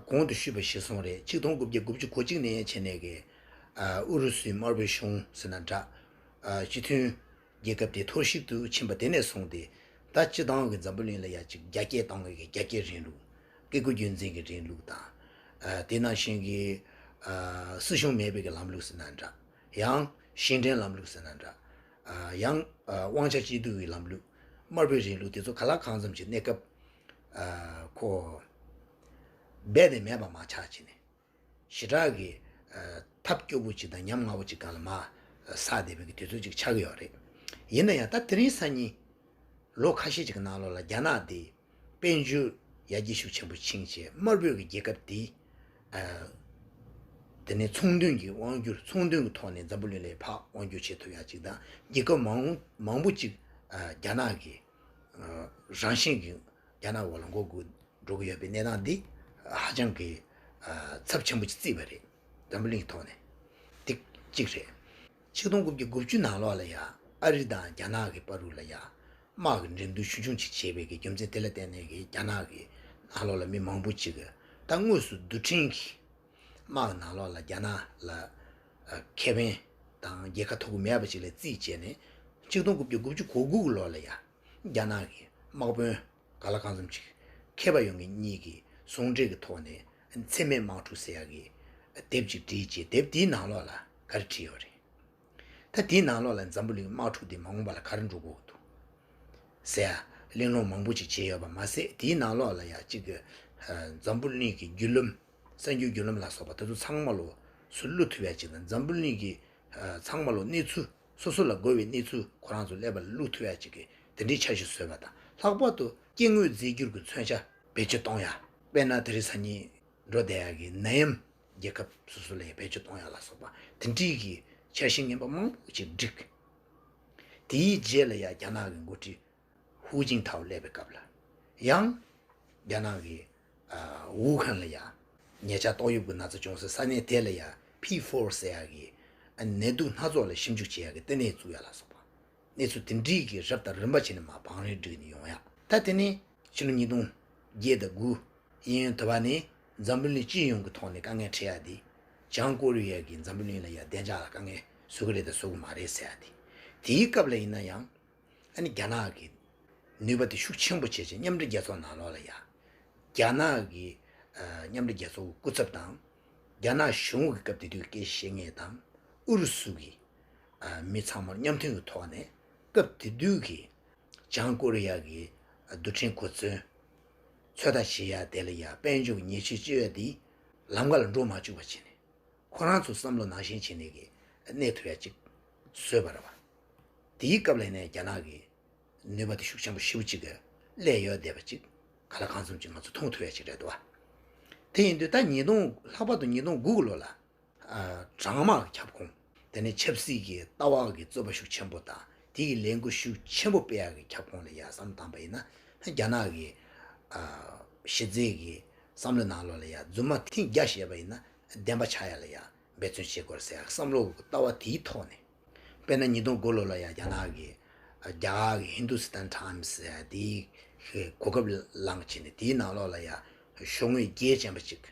གོང་དུ་ཞུས་པ་གཞིར་བཟུང་རེད། ཆིག་སྟོང་དགུ་བརྒྱ་དགུ་བཅུ་གོ་གཅིག་ནས་བྱས་ནས་ཀྱི་ཨ་ཨུ་རུ་སུའི་དམར་པོའི་གཞུང་ཟེར་ན་འདྲ། ཨ་སྤྱི་མཐུན་རྒྱལ་ཁབ་དེ་འཐོར་ཞིག་ཏུ་ཕྱིན་པ་དེ་ནས་བཟུང་སྟེ། ད་སྤྱི་བཏང་གི་འཛམ་བུ་གླིང་ལ་ཡ་གཅིག་རྒྱ་སྐྱེད་གཏོང་བའི་གི་རྒྱ་སྐྱེད་རིང་ལུགས། བཀས་བཀོད་རྒྱུད་འཛིན་གྱི་རིང་ལུགས་དང་། ཨ་དེ་ནང་བཞིན་གྱི་ཨ་སྲིད་གཞུང་མེད་པའི་གི་ལམ་ལུགས་ཟེར་ན་འདྲ། ཡང་ཞིང་བྲན་ལམ་ལུགས་ཟེར་ན་འདྲ། ཨ་ཡང་ཨ་དབང་ཆ་གཅིག་སྡུད་ཀྱི་ལམ་ལུགས། དམར་པོའི་རིང་ལུགས་དེ་ཚོ་ག་ལ་གང་འཚམ་ཅིག་གནས་སྐབས་ཨ་ཁོ་རྦད་དེ་མེད་པ་མ་ཆགས་བྱས་ནས། ཞེ་དྲག་གི་ཨ་ཐབས་སྐྱོ་པོ་ཅིག་དང་ཉམ་ང་པོ་ཅིག་སྒང་ལ་མར་ཟགས་བསྡད་པའི་གི་དུས་ཚོད་ཅིག་ཆགས་ཀྱི་ཡོད་རེད། ཡིན་ན་ཡང་ད་དེ་རིང་སང་ཉིན་ལོ་ཁ་ཤས་ཅིག་གི་ནང་ལོགས་ལ་རྒྱ་ནག་དེ་དཔལ་འབྱོར་ཡར་རྒྱས་ཤུགས་ཆེན་པོ་ཕྱིན་བྱས་དམར་པོའི་གི་རྒྱལ་ཁབ་དེ་ཨ་དེ་ནས་ཚོང་དོན་གྱི་དབང་སྒྱུར། ཚོང་དོན་གྱི་ཐོག་ནས་འཛམ་བུ་གླིང་ལ་ཕར་དབང་སྒྱུར་བྱེད་ཐུབ་ཡ་ཅིག་དང་རྒྱལ་ཁབ་མང་མང་པོ་ཅིག་ཨ་རྒྱ་ནག་གི་ཨ་རང་བཞིན་གྱི་རྒྱ་ནག་འོག་ལ་མགོ་སྒུར་འགྲོ་གི་ཡོད་པའི་གནས་སྟངས་འདི་ཧ་ཅང་གི་ཨ་ཚབས་ཆེན་པོ་ཅིག་བརྩིས་པ་རེད། འཛམ་བུ་གླིང་གི་ཐོག་ནས། འདི་གཅིག་རེད། ཆིག་སྟོང་དགུ་བརྒྱ་དགུ་བཅུ་ནང་ལོགས་ལ་ཡ་ཨ་རི་དང་རྒྱ་ནག་གི་བར་དུ་ལ་ཡ་དམག་གི་འགྲན་བསྡུར་ཆུང་ཆུང་ཅིག་བྱས་པའི་གི་རྒྱུ་མཚན་དེ་ལ་བརྟེན་ནས་གི་རྒྱ་ནག་གི་ནང་ལོགས་ལ་མི་མང་པོ་ཅིག་གི་ད་དངོས་སུ་རྡུལ་ཕྲན་གྱི་དམག་ནང་ལོགས་ལ་རྒྱ་ནག་ལ་ཨ་ཁེ་ཕན་དང་རྒྱལ་ཁ་ཐོབ་གི་མེད་པ་ཅིག་ལ་བརྩིས་བྱས་ནས། ཆིག་སྟོང་དགུ་བརྒྱ་དགུ་བཅུ་གོ་དགུ་གི་ལོ་ལ་ཡ་རྒྱ་ནག་གི་དམག་དཔོན་ག་ལ་གང་འཚམ་ཅིག་མཁས་པ་ཡོད་མཁན་གཉིས་ཀྱིས་ཟུང་འབྲེལ་གྱི་ཐོག་ནས་འཚེ་མེད་དམག་འཁྲུག་ཟེར་ཡག་གི་དེབ་ཅིག་བྲིས་བྱས། དེབ་དེའི་ནང་ལོགས་ལ་ག་རེ་བྲིས་ཡོད་རེད། ད་དེའི་ནང་ལོགས་ལ་འཛམ་བུ་གླིང་དམག་འཁྲུག་དེ་མ་འོངས་པ་ལ་ག་རེ་འགྲོ་དགོས་འདུག་ཟེར་ཡ་གླེང་སློང་མང་པོ་ཅིག་བྱས་ཡོད་པ་མ་ཟད། དེའི་ནང་ལོགས་ལ་ཡ་གཅིག་གི་ཨ་འཛམ་བུ་གླིང་གི་བརྒྱུད་ལམ། གསར་འགྱུར་བརྒྱུད་ལམ་ལ་སོགས་པ་དེ་ཚོ་ཚང་མ་ལོ་སུ་བླུག་ཐུབ་ཡ་ཅིག་དང་། འཛམ་བུ་གླིང་གི་ཨ་ཚང་མ་ལོ་གནས་ཚུལ། སོ་སོ་ལ་དགོས་པའི་གནས་ཚུལ་ཁོ་རང་ཚོ་ཀླད་པ་ལ་བླུག་ཐུབ་ཡ་ཅིག་གི་དེ་འདྲའི་འཆར་གཞི་བཟོས་པ་དང་། ལྷག་པར་དུ་སྐྱེ་དངོས་རྫས་འགྱུར་གྱི་མཚོན་ཆ་བེད་སྤྱོད་གཏོང་ཡ། དཔེར་ན་དེ་རིང་སང་ཉིན་འགྲོ་བསྡད་ཡ་གི་ནད་ཡམས་རྒྱལ་ཁབ་སོ་སོ་ལ་ཡ་བེད་སྤྱོད་གཏོང་ཡ་ལ་སོགས་པ་དེ་འདྲའི་གི་འཆར་གཞི་ངན་པ་མང་པོ་ཅིག་བསྒྲིགས། དེའི་རྗེས་ལ་ཡ་རྒྱ་ནག་གི་འགོ་ཁྲིད་ཧུའུ་ཅིན་ཐའོ་སླེབས་པའི་སྐབས་ལ་ཡང་། རྒྱ་ནག་གི་ཨ་ཝུ་ཧན་ལ་ཡ་ཉེ་ཆར་ཏོག་དབྱིབས་ཀྱི་ན་ཚ་བྱུང་སའི་ས་གནས་དེ་ལ་ཡ་ཕི་ཕོར་ཟེར་ཡ་གི་ཨ་ནད་དུག་སྣ་ཚོགས་ལ་ཞིབ་འཇུག་བྱེད་ཡ་གི་ལྟེ་གནས་བཙུགས་ཡ་ལ་སོགས་པ། གནས་ཚུལ་དེ་འདྲའི་གི་རབ་དང་རིམ་པ་བྱས་ནས་མར་བང་རིམ་བསྒྲིགས་ནས་ཡོང་ཡ། ད་དེ་ནི་ཕྱི་ལོ་ཉིས་སྟོང་བརྒྱད་དང་དགུ་གཡས་གཡོན་དུ་བ་ནས་ འཛམ་བུ་གླིང་སྤྱི་ཡོངས་ཀྱི་ཐོག་ནས་དཀའ་ངལ་འཕྲད་ཡ་དེ། བྱང་ཀོ་རི་ཡ་གིས་འཛམ་བུ་གླིང་ལ་ཡ་བདེ་འཇགས་ལ་དཀའ་ངལ་བཟོ་གི་རེད་དང་བཟོ་གི་མ་རེད་ཟེར་ཡ་དེ། དེའི་སྐབས་ལ་ཡིན་ན་ཡང་། ཨ་ནི་རྒྱ་ནག་གི་ནུས་པ་དེ་ཤུགས་ཆེན་པོ་བྱས་བྱས་མཉམ་འབྲེལ་རྒྱལ་ཚོགས་ནང་ལོགས་ལ་ཡ། རྒྱ་ནག་གི་ཨ་མཉམ་འབྲེལ་རྒྱལ་ཚོགས་ཀྱི་སྐུ་ཚབ་དང་། རྒྱ་ནག་གཞུང་གི་སྐབས་དེ་དུས་སྐད་ཆ་བཤད་མཁན་དང་། ཨུ་རུ་སུ་གི་ཨ་མི་ཚང་མར་མཉམ་མཐུན་གྱི་ཐོག་ནས་སྐབས་དེ་དུས་ཀྱི་བྱང་ཀོ་རི་ཡ་གི་རྡུལ་ཕྲན་གོ་མཚོན་ཚོད་ལྟ་བྱེད་ཡ་དེ་ལ་ཡ་དཔལ་འབྱོར་གྱི་ཉེས་ཆད་གཅོད་ཡ་དེ་ལམ་ཁ་ལ་འགྲོ་མ་བཅུག་པ་བྱས་ནས། ཁོ་རང་ཚོ་བསམ་བློ་ནང་བཞིན་བྱས་ནས་གི་གནས་ཐུབ་ཡ་ཅིག་བཟོས་པ་རེད་བ། དེའི་སྐབས་ལ་ནས་རྒྱ་ནག་གི་ནུས་པ་དེ་ཤུགས་ཆེན་པོ་ཞེ་པོ་ཅིག་གི་སླེབས་ཡོད་བསྡད་པ་ཅིག་ག་ལ་གང་འཚམ་ཅིག་ང་ཚོ་མཐོང་ཐུབ་ཡ་ཅིག་རེད་འདུག་བ། དེ་ཡིན་དུས་ད་ཉིས་སྟོང་ལྷག་པར་དུ་ཉིས་སྟོང་དགུ་གི་ལོ་ལ་ཨ་གྲང་དམག་གི་ཁྱབ་ཁོངས། དེ་ནས་ཆབ་སྲིད་ཀྱི་ལྟ་བ་གི་རྩོད་པ་ཤུགས་ཆེན་པོ་དང་དེ་གི་ལས་འགུལ་ཤུགས་ཆེན་པོ་སྤེལ་ཡ་གི་ཁྱབ་ཁོངས་ལ་ཡ་བསམ་བློ་བཏང་པ་ཡིན་ན། རྒྱ་ནག་གི་ཨ་གཞི་རྩའི་གི་བསམ་བློའི་ནང་ལོགས་ལ་ཡ་རྫུན་མ་ཐེངས་བརྒྱ་བཤད་པ་ཡིན་ན་བདེན་པ་ཆགས་ཡ་ལ་ཡ་འབད་བརྩོན་བྱེད་དགོས་ཟེར་ཡ་བསམ་བློ་གི་ལྟ་བ་དེའི་ཐོག་ནས། དཔེར་ན་ཉིས་སྟོང་དགུ་ལོ་ལ་ཡ་རྒྱ་ནག་གི་རྒྱ་གར་གི་Hindustan Times ཟེར་ཡ་དེའི་གོ་སྐབས་བླངས་བྱས་ནས་དེའི་ནང་ལོགས་ལ་ཡ་ཤོག་ངོས་རྒྱས་ཅན་པ་ཅིག་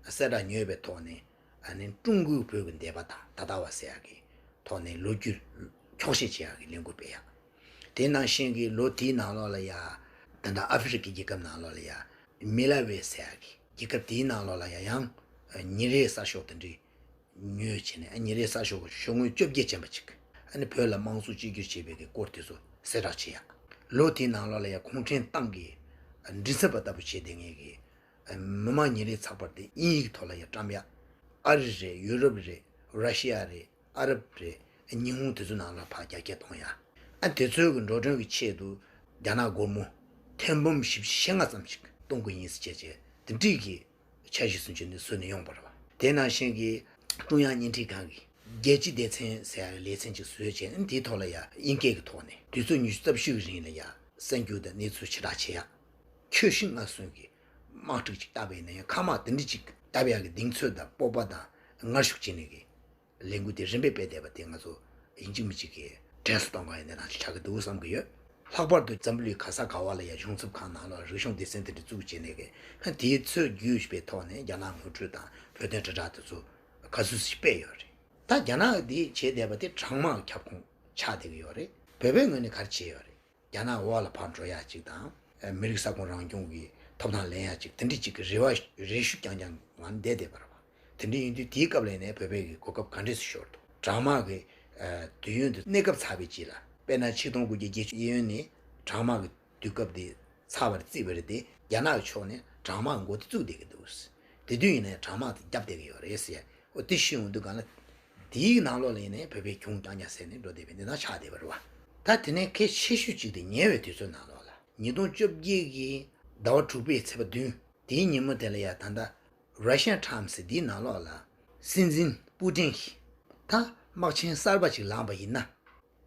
གསལ་བསྒྲགས་ཉོས་པའི་ཐོག་ནས། ཨ་ནི་ཀྲུང་གོས་བོད་ཀྱི་འདས་པ་དང་ད་ལྟ་བ་ཟེར་ཡག་གི་ཐོག་ནས་ལོ་རྒྱུས་འཁྱོག་བཤད་བྱེད་ཡག་གི་ལས་འགུལ་སྤེལ་ཡག་དེ་ནང་བཞིན་གྱི་ལོ་དེའི་ནང་ལོགས་ལ་ཡ། ད་ལྟ་ཨ་ཧྥེ་རི་ཁའི་རྒྱལ་ཁབ་ནང་ལོགས་ལ་ཡ། མི་ལ་ཝེ་ཟེར་ཡག་གི་རྒྱལ་ཁབ་དེའི་ནང་ལོགས་ལ་ཡ་ཡང་། ཉིན་རེའི་གསར་ཤོག་དེ་འདྲའི་ཉོས་བྱས་ནས་ཉིན་རེའི་གསར་ཤོག་གི་ཤོག་ངོས་བཅོ་བརྒྱད་ཅན་པ་ཅིག་ཨ་ནི་བོད་ལ་དམངས་གཙོ་གཅིག་གྱུར་བྱེད་པའི་གི་སྐོར་དེ་ཚོ་གསལ་བསྒྲགས་བྱེད་ཡག་ལོ་དེའི་ནང་ལོགས་ལ་ཡ་གུང་ཁྲན་ཏང་གི་མགྲིན་ཚབ་པ་ལྟ་བུ་བྱས་བསྡད་མཁན་གྱི། མི་མང་ཉིན་རེའི་ཚགས་པར་དེ་དབྱིན་ཡིག་ཐོག་ལ་ཡང་བཀྲམ་ཡག་ཨ་རི་རེད། ཡུ་རོབ་རེད། ར་ཤི་ཡ་རེད། ཨ་རབ་རེད། ཉི་ཧོང་དེ་ཚོ་ནང་ལ་ཕར་རྒྱ་སྐྱེད་གཏོང་ཡག་ཨ་དེ་ཚོའི་གི་འགྲོ་གྲོན་གྱི་ཆེད་དུ་རྒྱ་ནག་སྒོར་མོ་ཐེར་འབུམ་བཞི་བཅུ་ཞེ་ལྔ་ཙམ་ཞིག་གཏོང་གི་ཡིན་ཟེར་བྱས་བྱས་དེ་འདྲས་ཀྱི་འཆར་གཞི་བཟོ་བྱས་ནས་བཟོས་ནས་ཡོང་པ་རེད་བ། དེ་ནང་བཞིན་གྱི་ཀྲུང་དབྱང་བརྙན་འཕྲིན་ཁང་གི་རྒྱལ་སྤྱིའི་སྡེ་ཚན་ཟེར་ཡག་ལེ་ཚན་ཅིག་བཟོས་བྱས་ཨ་དེའི་ཐོག་ལ་ཡ་དབྱིན་སྐད་ཀྱི་ཐོག་ནས་དུས་ཚོད་ཉི་ཤུ་རྩ་བཞི་གི་རིང་ལ་ཡ་གསར་འགྱུར་དང་གནས་ཚུལ་ཕྱིར་བསྒྲགས་བྱེད་ཡག་ཁྱོད་ཤི་ང་གསོན་གྱི་དམག་འཁྲུག་ཅིག་བཏབ་པ་ཡིན་ན་ཡང་ཁ་དམག་དེ་འདྲ་ཅིག་བཏབ་ཡག་གི་གདེང་ཚོད་དང་སྤོབས་པ་དང་ངར་ཤུགས་བྱས་ནས་གི་ལས་འགུལ་དེ་རིམ་པས་སྤེལ་བསྡད་པ་དེ་ང་ཚོ་ཡིན་གཅིག་མིན་གཅིག་གི་གྲས་སུ་གཏོང་ག་ཡི་གནས་སྟངས་ཤིག་ཆགས་ཀྱི་འདུག་བསམ་གྱི་ཡོད། ལྷག་པར་དུ་འཛམ་བུ་གླིང་ག་ས་ག་བ་ལ་ཡང་གཞུང་ཚབ་ཁང་ནང་ལ་རིག་གཞུང་སྡེ་ཚན་དེ་འདྲ་བཙུགས་བྱས་ནས་གི་དེའི་ཚོད་བརྒྱུད་པའི་ཐོག་ནས་རྒྱ་ནག་ངོ་སྤྲོད་དང་བོད་དོན་དྲིལ་བསྒྲགས་དེ་ཚོ་ག་ཚོད་ཞིག་སྤེལ་ཡོད་རེད། ད་རྒྱ་ནག་གི་དེ་བྱས་བསྡད་པ་དེ་གྲང་དམག་གི་ཁྱབ་ཁོངས་ཆགས་བསྡད་ཀྱི་ཡོད་རེད། བོད་པའི་ངོས་ནས་ག་རེ་བྱས་ཡོད་རེད། རྒྱ་ནག་འོག་ལ་ཕར་འགྲོ་ཡག་ཅིག་དང་། མི་རིགས་ས་ཁོངས་རང་སྐྱོང་གི་ཐོབ་ཐང་ལེན་ཡག་ཅིག་དེ་འདྲ་ཅིག་གི་རེ་བ་རེ་ཞུ་རྐྱང་རྐྱང་ངང་བསྡད་བསྡད་པ་རེད་བ། དེ་འདྲ་ཡིན་དུས་དེའི་སྐབས་ལ་ནས་བོད་པའི་གི་གོ་སྐབས་ག་འདྲས་སུ་ཤོར་འདུག་གྲང་དམག་གི་དུས་ཡུན་དེ་གནས་སྐབས་ཚར་བའི་རྗེས་ལ་དཔེར་ན་ཆིག་སྟོང་དགུ་བརྒྱ་བརྒྱད་ཅུ་གཡས་གཡོན་ནས་གྲང་དམག་གི་དུས་སྐབས་དེ་ཚར་བར་བརྩིས་པ་རེད་དེ་རྒྱ་ནག་གི་ཕྱོགས་ནས་གྲང་དམག་གི་འགོ་དེ་བཙུགས་བསྡད་ཀྱི་འདུག་དེ་དུས་ཡིན་ནའི་གྲང་དམག་དེ་བརྒྱབ་བསྡད་ཀྱི་ཡོད་རེད་ཟེར། འོ་དེ་ཤི་ཡོང་དུས་གང་ལ། དེའི་ནང་ལོགས་ལ་ཡིན་ནའི་བོད་པའི་གྱོང་རྐྱང་རྐྱང་ཟེར་ནས་འགྲོ་བསྡད་པའི་གནས་སྟངས་ཆགས་བསྡད་པ་རེད་བ། ད་དེ་ནས་གལ་ཆེ་ཤོས་གཅིག་དེ་ཉེ་བའི་དུས་ཚོད་ནང་ལོགས་ལ་ཉིས་སྟོང་བཅོ་བརྒྱད་ཀྱི་ཟླ་བ་དྲུག་པའི་ཚེས་པ་བདུན་དེའི་ཉིན་མོ་དེ་ལ་ཡ་ད་ལྟ་Russian Times དེའི་ནང་ལོགས་ལ་སྲིད་འཛིན་པུ་ཏིན་གྱིས་ད་དམག་ཆེན་གསར་པ་ཅིག་ལངས་པ་ཡིན་ན།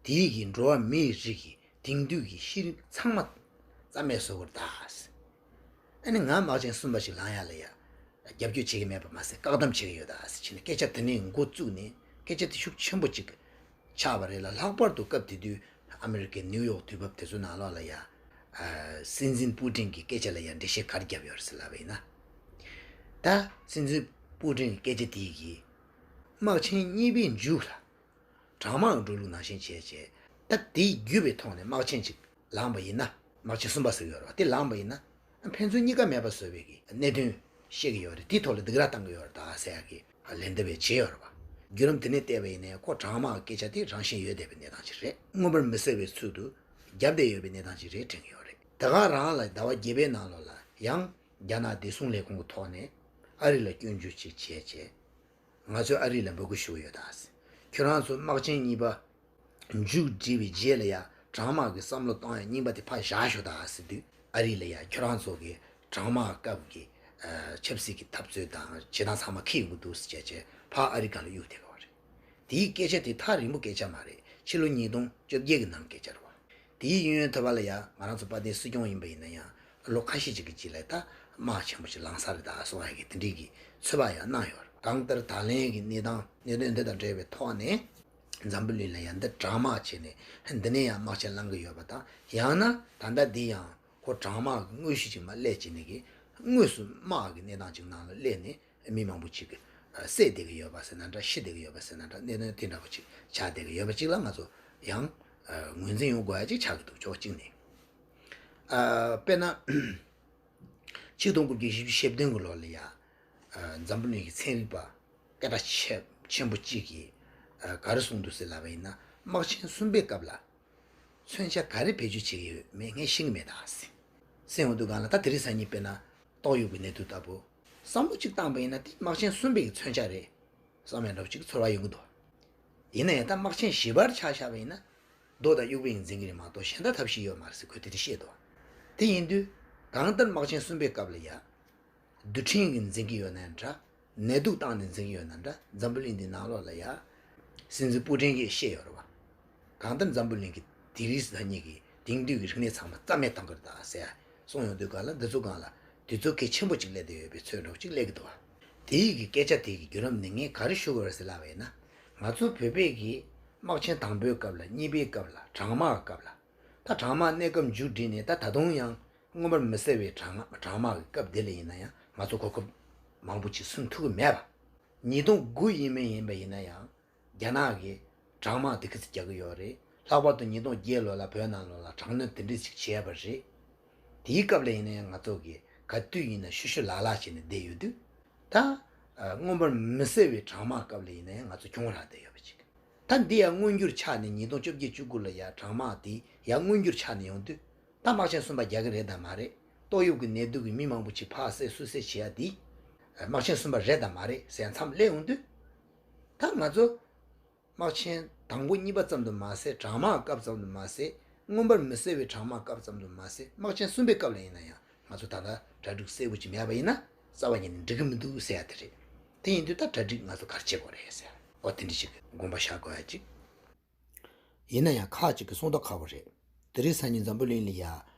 དེའི་གི་འགྲོ་བ་མིའི་རིགས་ཀྱི་དེང་དུས་ཀྱི་ཤེས་རིག་ཚང་མ་རྩ་མེད་བཟོ་དགོས་རེད་ད། ཨ་ནི་ང་དམག་ཆེན་གསུམ་པ་ཞིག་ལངས་ཡ་ལ་ཡ། རྒྱབ་སྐྱོར་བྱེད་ཀྱི་མེད་པ་མ་ཟད་བཀག་སྡོམ་བྱེད་ཀྱི་ཡོད་ད་ཟེར་བྱས་ནས་སྐད་ཆ་དེ་ནས་འགོ་བཙུགས་ནས་སྐད་ཆ་དེ་ཤུགས་ཆེན་པོ་ཅིག་ཆགས་པ་རེད་ལ། ལྷག་པར་དུ་སྐབས་དེ་དུས་ཨ་མི་རི་ཀའི་ནིའུ་ཡོག་དུས་བབ་དེ་ཚོ་ནང་ལོགས་ལ་ཡ། ཨ་སྲིད་འཛིན་པུ་ཏིན་གྱི་སྐད་ཆ་ལ་ཡ་འགྲེལ་བཤད་ག་རེ་བརྒྱབ་ཡོད་རེད་ཟེར་ལབ་པ་ཡིན་ན། ད་སྲིད་འཛིན་པུ་ཏིན་གྱི་སྐད་ཆ་དེ་གིས་དམག་ཆེན་གཉིས་པའི་མཇུག་ལ། གྲང་དམག་གི་འགྲོ་ལུགས་ནང་བཞིན་བྱས་བྱས། ད་དེའི་བརྒྱུད་པའི་ཐོག་ནས་དམག་ཆེན་ཅིག་ལངས་པ་ཡིན་ན། དམག་ཆེན་གསུམ་པ་ཟེར་གྱི་ཡོད་རེད་བ། དེ་ལངས་པ་ཡིན་ན། ཕན་ཚུན་གཉིས་ཀ་མེད་པ་བཟོ་བའི་གི་གནད་དོན་བཤད་ཀྱི་ཡོད་རེད། དེའི་ཐོག་ལ་སྡིགས་ར་བཏང་གི་ཡོད་རེད་ད་ཟེར་ཡག་གི་ལན་འདེབས་བྱས་ཡོད་རེད་བ། བརྒྱུད་རིམ་དེ་ནས་བལྟས་པ་ཡིན་ནའི་ཁོ་གྲང་དམག་གི་སྐད་ཆ་དེ་རང་བཞིན་ཡོད་བསྡད་པའི་གནས་སྟངས་ཅིག་རེད། མངོན་པར་མི་གསལ་བའི་ཚུལ་དུ་རྒྱབ་བསྡད་ཡོད་པའི་གནས་སྟངས་ཅིག་རེད་དྲན་གྱི་ཡོད་རེད། ད་ག་རང་ལ་ཟླ་བ་བརྒྱད་པའི་ནང་ལོགས་ལ་ཡང་རྒྱ་ནག་བདེ་སྲུང་ལས་ཁུངས་ཀྱི་ཐོག་ནས་ཨ་རི་ལ་སྐྱོན་བརྗོད་ཅིག་བྱས་བྱས། ང་ཚོས་ཨ་རི་ལ་འབོད་སྐུལ་ཞུ་གི་ཡོད་ད། ཁྱོད་རང་ཚོ་དམག་ཆེན་གཉིས་པ་མཇུག་བསྒྲིལ་བའི་རྗེས་ལ་ཡ་གྲང་དམག་གི་བསམ་བློ་གཏོང་ཡ་རྙིང་པ་དེ་ཕར་བཞག་ཤོག་ད་ཟེར་དུས་ཨ་རི་ལ་ཡ་ཁྱོད་རང་ཚོ་གི་གྲང་དམག་སྐབས་ཀྱི་ཆབ་སྲིད་ཀྱི་འཐབ་རྩོད་དང་བྱེད་སྟངས་ཚང་མ་འཁེལ་ཡོང་གི་འདུག་ཟེར་བྱས་བྱས་ཕར་ཨ་རི་སྒང་ལ་གཡུག་བསྡད་ཀྱི་ཡོད་རེད། དེའི་སྐད་ཆ་དེ་ཐག་རིང་པོ་སྐད་ཆ་མ་རེད། ཕྱི་ལོ་ཉིས་སྟོང་བཅོ་བརྒྱད་ཀྱི་ནང་སྐད་ཆ་རེད་བ། དེའི་གཡས་གཡོན་ཐོག་ལ་ཡང་ང་རང་ཚོ་དཔལ་ལྡན་སྲིད་སྐྱོང་ཡིན་པ་ཡིན་ན་ཡང་ལོ་ཁ་ཤས་ཅིག་གི་རྗེས་ལ་ད་དམག་ཆེན་པོ་ཞིག་ལངས་ས་རེད་ད་གསུང་བ་ཡ་གི་དེ་འདྲའི་གི་ཚོད་དཔག་ཡང་གནང་ཡོད་རེད། གང་ལྟར་ད་ལན་གྱི་གནས་སྟངས་གནད་དོན་འདི་དང་འབྲེལ་བའི་ཐོག་ནས་འཛམ་བུ་གླིང་ལ་ཡང་འདི་གྲང་དམག་བྱས་ནས་འདི་ནས་ཡང་དམག་ཆེན་ལངས་གི་ཡོད་པ་དང་ཡང་ན་ད་ལྟ་འདི་ཡང་ཁོ་གྲང་དམག་གི་དངོས་གཞི་ཅིག་མ་སླེབས་བྱས་ནས་གི་ དངོས་སུ་དམག་གི་གནས་སྟངས་ཅིག་ནང་ལ་སླེབས་ནས་མི་མང་པོ་ཅིག་གི་བསད་བསྡད་ཀྱི་ཡོད་པ་ཟེར་ན་འདྲ། ཤི་བསྡད་ཀྱི་ཡོད་པ་ཟེར་ན་འདྲ། གནད་དོན་དེ་འདྲ་པོ་ཅིག་ཆགས་བསྡད་ཀྱི་ཡོད་པ་ཅིག་ལ་ང་ཚོ་ཡང་ངོས་འཛིན་ཡོང་དགོས་ཡ་ཅིག་ཆགས་ཀྱི་འདུག་ཕྱོགས་གཅིག་ནས། དཔེར་ན། ཆིག་སྟོང་དགུ་བརྒྱ་བཞི་བཅུ་ཞེ་བདུན་གྱི་ལོ་ལ་ཡ། འཛམ་བུ་གླིང་གི་ཚན་རིག་པ་སྐད་གྲགས་ཆེ་ཆེན་པོ་གཅིག་གིས་ག་རེ་གསུངས་འདུག་ཟེར་ལབ་པ་ཡིན་ན། དམག་ཆེན་གསུམ་པའི་སྐབས་ལ་མཚོན་ཆ་ག་རེ་བེད་སྤྱོད་བྱེད་ཀྱི་ཡོད་མེད་ངས་ཤེས་ཀྱི་མེད་ད་ཟེར། ཟེར་ཡོང་དུས་སྒང་ལ་ད་དེ་རིང་སང་ཉིན་དཔེར་ན་ཏོག་དབྱིབས་ཀྱི་ནད་དུག་ལྟ་བུ། བསམ་བློ་གཅིག་བཏང་པ་ཡིན་ན་དེ་དམག་ཆེན་གསུམ་པའི་གི་མཚོན་ཆ་རེད་བསམ་ཡ་འདྲ་པོ་ཅིག་ཚོར་བ་ཡོང་གི་འདུག་ཡིན་ན་ཡང་ད་དམག་ཆེན་བཞི་པར་ཆ་བཞག་པ་ཡིན་ན། རྡོ་དང་དབྱུག་པས་འཛིང་གི་རེད་མ་གཏོགས་གཞན་དག་ཐབས་ཤེས་ཡོད་མ་རེད་ཟེར་ཁོས་དེ་འདྲ་བཤད་འདུག་དེ་ཡིན་དུས། གང་ལྟར་དམག་ཆེན་གསུམ་པའི་སྐབས་ལ་ཡ། རྡུལ་ཕྲན་གྱིས་འཛིང་གི་ཡོད་ན་འདྲ། ནད་དུག་བཏང་ནས་འཛིང་གི་ཡོད་ན་འདྲ། འཛམ་བུ་གླིང་འདི་ནང་ལོགས་ལ་ཡ། སྲིད་འཛིན་པུ་ཀྲིན་གྱིས་བཤད་ཡོད་རེད་བ། གང་ལྟར་འཛམ་བུ་གླིང་གི་དེ་རིང་སང་ཉིན་གྱི་དེང་དུས་ཀྱི་རིག་གནས་ཚང་མ་རྩ་མེད་བཏང་གི་རེད་ད་ཟེར་ཡ་གསུངས་ཡོང་དུས་སྒང་ལ། འདི་ཚོ་སྒང་ལ་དུས་ཚོད་གལ་ཆེན་པོ་ཅིག་སླེབས་བསྡད་ཡོད་པའི་ཚོད་འདྲ་པོ་ཅིག་སླེབས་ཀྱི་འདུག་བ། དེ་ཡི་གི་སྐད་ཆ་དེ་གི་བརྒྱུད་རིམ་ནས་ངས་ག་རེ་ཞུ་དགོས་རེད་ཟེར་ལབ་པ་ཡིན་ན། ང་ཚོ་བོད་པས་ཀྱི་དམག་ཆེན་དང་པོའི་སྐབས་ལ། གཉིས་པའི་སྐབས་ལ། གྲང་དམག་གི་སྐབས་ལ། ད་གྲང་དམག་གནས་སྐབས་མཇུག་བསྒྲིལ་ནས་ད་ད་དུང་ཡང་མངོན་པར་མི་གསལ་བའི་གྲང་དམག་གྲང་དམག་གི་སྐབས་དེ་ལ་ཡིན་ན་ཡང་ང་ཚོ་གོ་སྐབས་མང་པོ་ཅིག་སོན་ཐུབ་ཀྱི་མེད་པ། ཉིས་སྟོང་དགུ་ཡིན་མིན་ཡིན་པ་ཡིན་ན་ཡང་། རྒྱ་ནག་གིས་གྲང་དམག་དེ་ག་ཚོད་རྒྱག་གི་ཡོད་རེད། ལྷག་པར་དུ་ཉིས་སྟོང་བརྒྱད་ལོ་ལ་བོད་ནང་ལོགས་ལ་གྲང་གནོན་དེ་འདྲ་ཞིག་བྱས་པ་རེད། དེའི་སྐབས་ལ་ཡིན་ན་ཡང་ང་ཚོ་གིས་ག་དུས་ཡིན་ན་ཤུ་ཤུ་ལག་ལག་བྱས་ནས་བསྡད་ཡོད་དུས། ད་མངོན་པར་མི་གསལ་བའི་གྲང་དམག་སྐབས་ལ་ཡིན་ན་ཡང་ང་ཚོ་གྱོང་རག་བསྡད་ཡོད་པ་ཅིག་ད་འདི་ཡང་མངོན་འགྱུར་ཆགས་ནས་ཉིས་སྟོང་བཅོ་བརྒྱད་བཅུ་དགུ་ལ་ཡང་གྲང་དམག་དེ་ཡང་མངོན་འགྱུར་ཆགས་ནས་ཡོང་དུས། ད་དམག་ཆེན་གསུམ་པ་རྒྱག་གི་རེད་དམ་མ་རེད། ཏོག་དབྱིབས་ཀྱི་ནད་དུག་གིས་མི་མང་པོ་ཅིག་ཕར་བསད་ཚུར་བསད་བྱེད་ཡ་དེ། དམག་ཆེན་གསུམ་པ་རེད་དམ་མ་རེད་ཟེར་མཚམས་སླེབས་ཡོང་དུས། ད་ང་ཚོ་དམག་ཆེན་དང་པོ་གཉིས་པ་ཙམ་དུ་མ་ཟད། གྲང་དམག་སྐབས་ཙམ་དུ་མ་ཟད། མངོན་པར་མི་གསལ་བའི་གྲང་དམག་སྐབས་ཙམ་དུ་མ་ཟད། དམག་ཆེན་གསུམ་པའི་སྐབས་ལ་ཡིན་ན་ཡང་ང་ཚོ་ད་ལྟ་གྲ་སྒྲིག་གསལ་པོ་ཅིག་མེད་པ་ཡིན་ན་རྩ་བ་ཉིད་ནས་འགྲིག་གི་མི་འདུག་ཟེར་ཡ་དེ་རེད། དེ་ཡིན་དུས་ད་གྲ་སྒྲིག་ང་ཚོ་ག་རེ་བྱེད་དགོས་རེད་ཟེར། ཨོ་དེ་འདྲ་ཞིག་གི་དགོངས་པ་བཞག་དགོས་ཡ་ཅིག་ཡིན་ན་ཡང་ཁག་ཅིག་གིས་གསུང་སྟངས་ཁག་པོ་རེད། དེ་རིང་སང་ཉིན་འཛམ་བུ་གླིང་ལ་ཡ།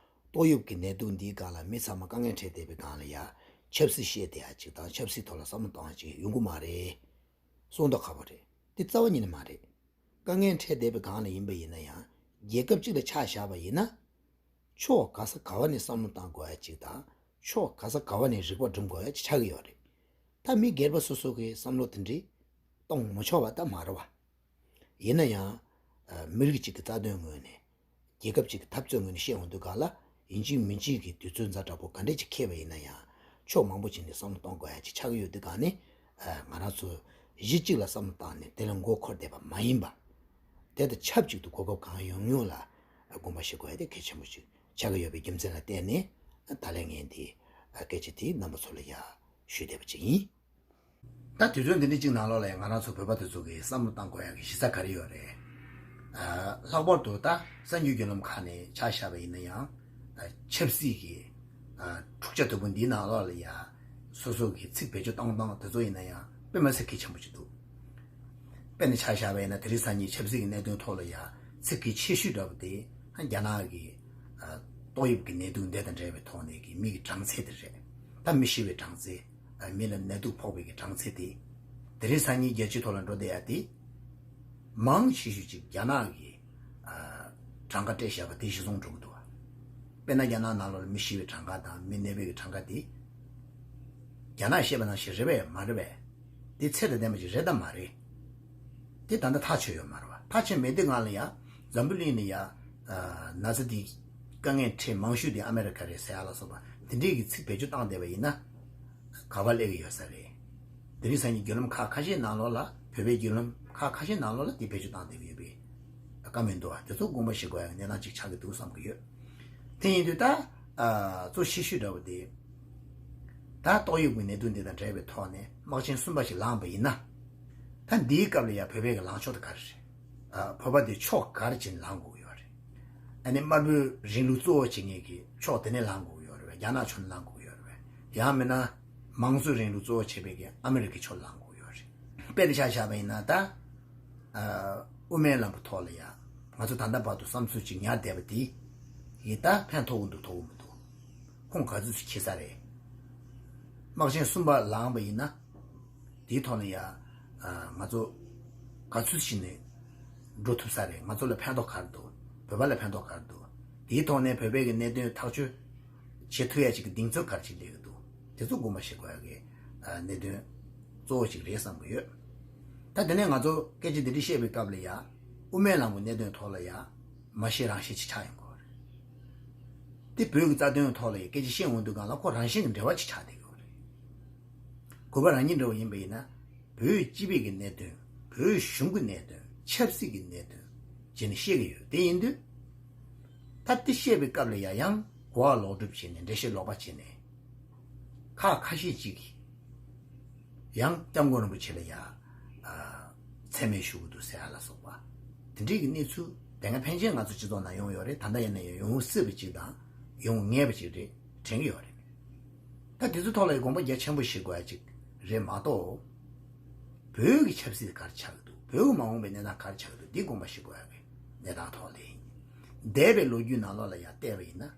ཏོག་དབྱིབས་ཀྱི་ནད་དུག་འདིའི་སྒང་ལ་མི་ཚང་མ་དཀའ་ངལ་འཕྲད་བསྡད་པའི་སྒང་ལ་ཡ། ཆབ་སྲིད་བཤད་བསྡད་ཡ་ཅིག་དང་ཆབ་སྲིད་ཐོག་ལ་བསམ་བློ་གཏོང་ཡ་ཅིག་ཡོང་གི་མ་རེད། གསུང་སྟངས་ཁག་པོ་རེད། འདི་རྩ་བ་ཉིད་ནས་མ་རེད། དཀའ་ངལ་འཕྲད་བསྡད་པའི་སྒང་ལ་ཡིན་པ་ཡིན་ན་ཡང་། རྒྱལ་ཁབ་ཅིག་ལ་ཆ་བཞག་པ་ཡིན་ན། ཕྱོགས་ག་ས་ག་བ་ནས་བསམ་བློ་གཏོང་དགོས་ཡ་ཅིག་དང་། ཕྱོགས་ག་ས་ག་བ་ནས་རིག་པ་སྒྲིམ་དགོས་ཡ་ཅིག་ཆགས་ཀྱི་ཡོད་རེད། ད་མི་སྒེར་པ་སོ་སོ་གི་བསམ་བློ་དེ་འདྲ་གཏོང་མི་ཆོག་པ་ད་མ་རེད་བ། ཡིན་ན་ཡང་། ཨ། མི་རིགས་གཅིག་གི་རྩ་དོན་ངོས་ནས། རྒྱལ་ཁབ་གཅིག་གི་འཐབ་རྩོད་ངོས་ནས་བཤད་ཡོང་དུས་སྒང་ལ། ཡིན་གཅིག་མིན་གཅིག་གི་དུས་ཚོད་ཛ་དྲག་པོ་ག་འདྲས་ཅིག་འཁེལ་བ་ཡིན་ན་ཡང་། ཕྱོགས་མང་པོ་ཅིག་ནས་བསམ་བློ་གཏོང་དགོས་ཡ་ཅིག་ཆགས་ཀྱི་ཡོད་དུས་སྒང་ནས། ཨ། ང་རང་ཚོ་གཞི་གཅིག་ལ་བསམ་བློ་བཏང་ནས་དེ་ལ་མགོ་འཁོར་བསྡད་པ་མ་ཡིན་པ། དེ་དང་ཆབས་ཅིག་ཏུ་གོ་སྐབས་གང་ཡོང་ཡོང་ལ་དགོངས་པ་བཞེས་དགོས་ཡ་དེ་གལ་ཆེན་པོ་ཅིག་ཆགས་ཀྱི་ཡོད་པའི་རྒྱུ་མཚན་ལ་བརྟེན་ནས། ད་ལན་ངས་འདི་སྐད་ཆ་དེ་རྣམ་པ་ཚོ་ལ་ཡ་ཞུས་བསྡད་པ་ཅིག་ཡིན། ད་དུས་ཚོད་འདི་འདྲ་ཅིག་ནང་ལོགས་ལ་ཡང་ང་རང་ཚོ་བོད་པ་དེ་ཚོ་གིས་བསམ་བློ་གཏང་དགོས་ཡག་གི་གཞི་རྩ་ག་རེ་ཡོད་རེད། ཨ། ལྷག་པར་དུ་ད་གསར་འགྱུར་བརྒྱུད་ལམ་ཁག་ནས་ཆ་བཞག་པ་ཡིན་ན་ཡང་། ཨ། ཆབ་སྲིད་ཀྱི། ཨ། འཁྲུག་ཆ་དོད་པོ་འདིའི་ནང་ལོགས་ལ་ཡང་སོ་སོ་གི་ཚིག་བེད་སྤྱོད་གཏོང་སྟངས་དེ་ཚོ་ཡིན་ན་ཡང་དཔེ་མ་སྲིད་གལ་ཆེན་པོ་ཅིག་འདུག་དཔེར་ན་ཆ་བཞག་པ་ཡིན་ན་དེ་རིང་སང་ཉིན་ཆབ་སྲིད་ཀྱི་གནད་དོན་ཐོག་ལ་ཡང་ཚིག་གལ་ཆེ་ཤོས་འདྲ་པོ་དེ་རྒྱ་ནག་གི། ཨ། ཏོག་དབྱིབས་ཀྱི་ནད་དུག་འདི་དང་འབྲེལ་བའི་ཐོག་ནས་ཀྱི་མི་གི་གྲངས་ཚད་དེ་རེད། ད་མི་ཤི་བའི་གྲངས་ཚད། ཨ། མི་ལ་ནད་དུག་ཕོག་པའི་གི་གྲངས་ཚད་དེ། དེ་རིང་སང་ཉིན་རྒྱལ་སྤྱིའི་ཐོག་ལ་འགྲོ་བསྡད་ཡ་དེ། མང་ཆེ་ཤོས་ཅིག་རྒྱ་ནག་གི། ཨ། གྲངས་ཀ་སྤྲད་བཞག་པ་དེ་གཞི་བཟུང་འགྲོ་གི་འདུག་དཔེར་ན་རྒྱ་ནག་ནང་ལོགས་ལ་མི་ཤི་བའི་གྲངས་ཀ་དང་མི་གནས་པའི་གི་གྲངས་ཀ་དེ། རྒྱ་ནག་བཤད་པ་ནང་བཞིན་རེད་པས་མ་རེད་པས། དེ་ཚད་དང་ལྡན་པ་ཅིག་རེད་དམ་མ་རེད། དེ་ད་ལྟ་ཐག་ཆོད་ཡོད་མ་རེད་པ། ཐག་ཆོད་མེད་དུས་སྒང་ལ་ཡ། འཛམ་བུ་གླིང་ནས་ཡ། ཨ། ན་ཚ་འདི་དཀའ་ངལ་འཕྲད་མང་ཤོས་དེ་ཨ་མེ་རི་ཁ་རེད་ཟེར་ཡ་ལ་སོགས་པ་དེ་འདྲའི་གི་ཚིག་བེད་སྤྱོད་བཏང་བསྡད་པ་ཡིན་ན། ག་པར་སླེབས་ཀྱི་ཡོད་ས་རེད། དེ་རིང་སང་ཉིན་བརྒྱུད་ལམ་ཁག་ཁ་ཤས་ནང་ལོགས་ལ། བོད་པའི་བརྒྱུད་ལམ་ཁག་ཁ་ཤས་ནང་ལོགས་ལ་དེ་བེད་སྤྱོད་བཏང་བསྡད་ཀྱི་ཡོད་པའི་བཀའ་མོལ་འདུག་པ། དེ་ཚོ་དགོངས་པ་བཞེས་དགོས་ཡ་གནས་སྟངས་ཅིག་ཆགས་ཀྱི་འདུག་བསམ་གྱི་ཡོད། དེ་ཡིན་དུས་ད། ཨ། གཙོ་ཆེ་ཤོས་འདྲ་པོ་དེ། ད་ཏོག་དབྱིབས་ཀྱི་ནད་དུག་འདི་དང་འབྲེལ་བའི་ཐོག་ནས་དམག་ཆེན་གསུམ་པ་ཞིག་ལངས་པ་ཡིན་ན། ད་འདིའི་སྐབས་ལ་ཡ་བོད་པའི་གི་ལངས་ཕྱོགས་དེ་ག་རེ་རེད། ཨ། བོད་པ་དེ་ཕྱོགས་ག་རེ་བྱས་ནས་ལངས་དགོས་ཀྱི་ཡོད་རེད། ཨ་ནི་དམར་པོའི་རིང་ལུགས་གཙོ་བོ་བྱེད་མཁན་གྱི་ཕྱོགས་དེ་ནས་ལངས་དགོས་ཀྱི་ཡོད་རེད་པས། རྒྱ་ནག་ཕྱོགས་ནས་ལངས་དགོས་ཀྱི་ཡོད་རེད་པས། ཡང་མིན་ན་མང་གཙོའི་རིང་ལུགས་གཙོ་བོ་བྱེད་པའི་གི་ཨ་མི་རི་ཀའི་ཕྱོགས་ལངས་དགོས་ཀྱི་ཡོད་རེད། དཔེ་དེ་ཆ་བཞག་པ་ཡིན་ན་ད། ཨ། དབུ་མའི་ལམ་པ་ཐོག་ལ་ཡ། ང་ཚོ་ད་ལྟ་བར་དུ་བསམ་ཚུལ་ཅིག་ཉར་བསྡད་པ་དེ་ཡིས་ད་ཕན་ཐོགས་ཀྱི་འདུག་ཐོགས་ཀྱི་མི་འདུག་ཁུངས་ག་ཚོད་ཅིག་འཁྱེར་ས་རེད། དམག་ཆེན་གསུམ་པ་ལངས་པ་ཡིན་ན། དེའི་ཐོག་ནས་ཡ། ཨ། ང་ཚོ་ག་ཚོད་ཅིག་ནས་འགྲོ་ཐུབ་ས་རེད། ང་ཚོ་ལ་ཕན་ཐོགས་ག་རེ་འདུག་བོད་པ་ལ་ཕན་ཐོགས་ག་རེ་འདུག་དེའི་ཐོག་ནས་བོད་པའི་གི་གནད་དོན་ཐག་གཅོད་བྱེད་ཐུབ་ཡ་ཅིག་གི་གདེང་ཚོད་ག་རེ་ཅིག་སླེབས་ཀྱི་འདུག་དེ་ཚོ་དགོངས་པ་བཞེས་དགོས་ཡག་གི་ཨ་གནད་དོན་གཙོ་བོ་ཞིག་རེད་བསམ་གྱི་ཡོད། ད་དེ་ནས་ང་ཚོ་སྐད་ཆ་འདི་འདྲ་བཤད་པའི་སྐབས་ལ་ཡ། དབུ་མའི་ལམ་གྱི་གནད་དོན་ཐོག་ལ་ཡ། མ་ཤེས་རང་ཤེས་ཅིག་ཆགས་ཡོང་གི་ཡོད་རེད། དེ་བོད་ཀྱི་རྩ་དོན་ཐོག་ལ་ཡ་སྐད་ཆ་བཤད་འོང་དུས་སྒང་ལ་ཁོ་རང་བཞིན་གྱི་འབྲེལ་བ་ཅིག་ཆགས་བསྡད་ཀྱི་ཡོད་རེད། གུས་པ་རང་ཉིད་འདྲ་བོ་ཡིན་པ་ཡིན་ན། བོད་སྤྱི་པའི་གི་གནད་དོན། བོད་གཞུང་གི་གནད་དོན། ཆབ་སྲིད་ཀྱི་གནད་དོན། བྱས་ནས་བཤད་ཀྱི་ཡོད། དེ་ཡིན་དུས། ད་དེ་བཤད་པའི་སྐབས་ལ་ཡ་ཡང་གོ་བ་ལོག་སྒྲུབ་བྱས་ནས། འགྲེལ་བཤད་ལོག་པ་བྱས་ནས། ཁག་ཁ་ཤས་ཅིག་གིས་ཡང་སྐྱབས་མགོན་རིན་པོ་ཆེ་ལ་ཡ་ཨ་མཚན་སྨད་ཞུ་གི་འདུག་ཟེར་ཡ་ལ་སོགས་པ། དེ་འདྲའི་གི་གནས་ཚུལ་དེ་སྔ་ཕན་ཆད་ང་ཚོ་སྤྱི་ཚོགས་ནང་ཡོང་ཡོད་རེད། ད་ལྟ་ཡིན་ན་ཡང་ཡོང་སྲིད་པ་ཅིག་དང་ཡོང་ངེས་པ་ཅིག་རེད་དྲན་གྱི་ཡོད་རེད། ད་དེ་ཚོ་ཐོག་ལ་ཡ་དགོངས་པ་རྒྱ་ཆེན་པོ་བཞེས་དགོས་ཡ་ཅིག་རེད་མ་གཏོགས། བོད་ཀྱི་ཆབ་སྲིད་ག་རེ་ཆགས་ཀྱི་འདུག་བོད་ཀྱི་མ་འོངས་པའི་གནས་སྟངས་ག་རེ་ཆགས་ཀྱི་འདུག་འདི་དགོངས་པ་བཞེས་དགོས་ཡ་གི་གནས་སྟངས་ཐོག་ལ་ཡིན། འདས་པའི་ལོ་རྒྱུས་ནང་ལོགས་ལ་ཡ་བལྟས་པ་ཡིན་ན།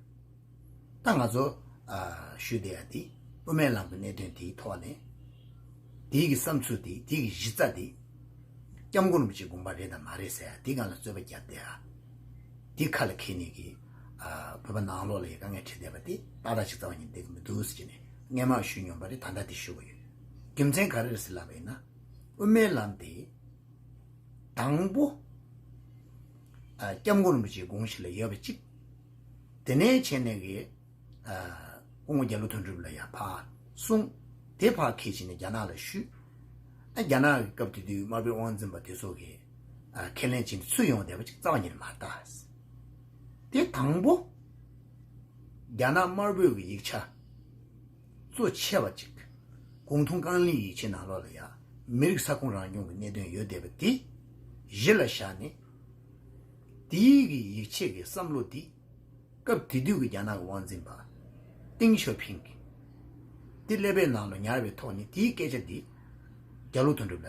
ད་ང་ཚོ་ཨ་ཞུས་བསྡད་ཡ་དེ་དབུ་མའི་ལམ་གྱི་གནད་དོན་དེའི་ཐོག་ནས། དེའི་གི་བསམ་ཚུལ་དེ། དེའི་གི་གཞི་རྩ་དེ། སྐྱབས་མགོན་རིན་པོ་ཆེའི་དགོངས་པ་རེད་དམ་མ་རེད་ཟེར་ཡ་དེའི་སྒང་ལ་རྩོད་པ་བརྒྱབ་བསྡད་ཡ། དེ་ཁ་ལ་འཁྱེར་ནས་གི་ཨ་བོད་པ་ནང་ལོགས་ལ་ཡ་དཀའ་ངལ་འཕྲད་བསྡད་པ་དེ་ཏག་ཏག་ཅིག་རྩ་བ་ཉིད་བསྡད་ཀྱི་མི་འདུག་ཟེར་ནས་སྔས་མ་ཞུས་མྱོང་པ་རེད། ད་ལྟ་དེ་ཞུ་གི་ཡོད། རྒྱུ་མཚན་ག་རེ་རེད་ཟེར་ལབ་པ་ཡིན་ན། དབུ་མའི་ལམ་དེ། དང་པོ། ཨ་སྐྱབས་མགོན་རིན་པོ་ཆེའི་དགོངས་གཞི་ལ་ཡོད་པ་གཅིག་དེ་ནས་བྱས་ནས་གི་ཨ་སྐུ་ངོ་རྒྱ་ལོ་དོན་གྲུབ་ལ་ཡ་ཕར་གསུངས། དེ་ཕར་འཁྱེར་བྱས་ནས་རྒྱ་ནག་ལ་ཞུས། ཨ་རྒྱ་ནག་གི་སྐབས་དེ་དུས་དམར་པོའི་དབང་འཛིན་པ་དེ་ཚོ་གིས་ཨ་ཁས་ལེན་བྱས་ནས་ཚུར་ཡོང་བསྡད་པ་ཅིག་རྩ་བ་ཉིད་ནས་མ་རེད་ད། དེ་དང་པོ། རྒྱ་ནག་དམར་པོའི་གི་ཡིག་ཆ་གཙོ་ཆེ་བ་ཅིག་གུང་ཐུང་ཀང་ལིའི་ཡིག་ཆའི་ནང་ལོགས་ལ་ཡ་མི་རིགས་ས་ཁོངས་རང་སྐྱོང་གི་གནད་དོན་ཡོད་བསྡད་པ་དེ་གཞི་ལ་བཞག་ནས། དེའི་གི་ཡིག་ཆའི་གི་བསམ་བློ་དེ་སྐབས་དེ་དུས་ཀྱི་རྒྱ་ནག་གི་དབང་འཛིན་པ་ཏེང་ཞའོ་ཕིང་གིས་དེ་ཀླད་པའི་ནང་ལ་ཉར་བའི་ཐོག་ནས། དེའི་སྐད་ཆ་དེ་རྒྱ་ལོ་དོན་གྲུབ་ལ་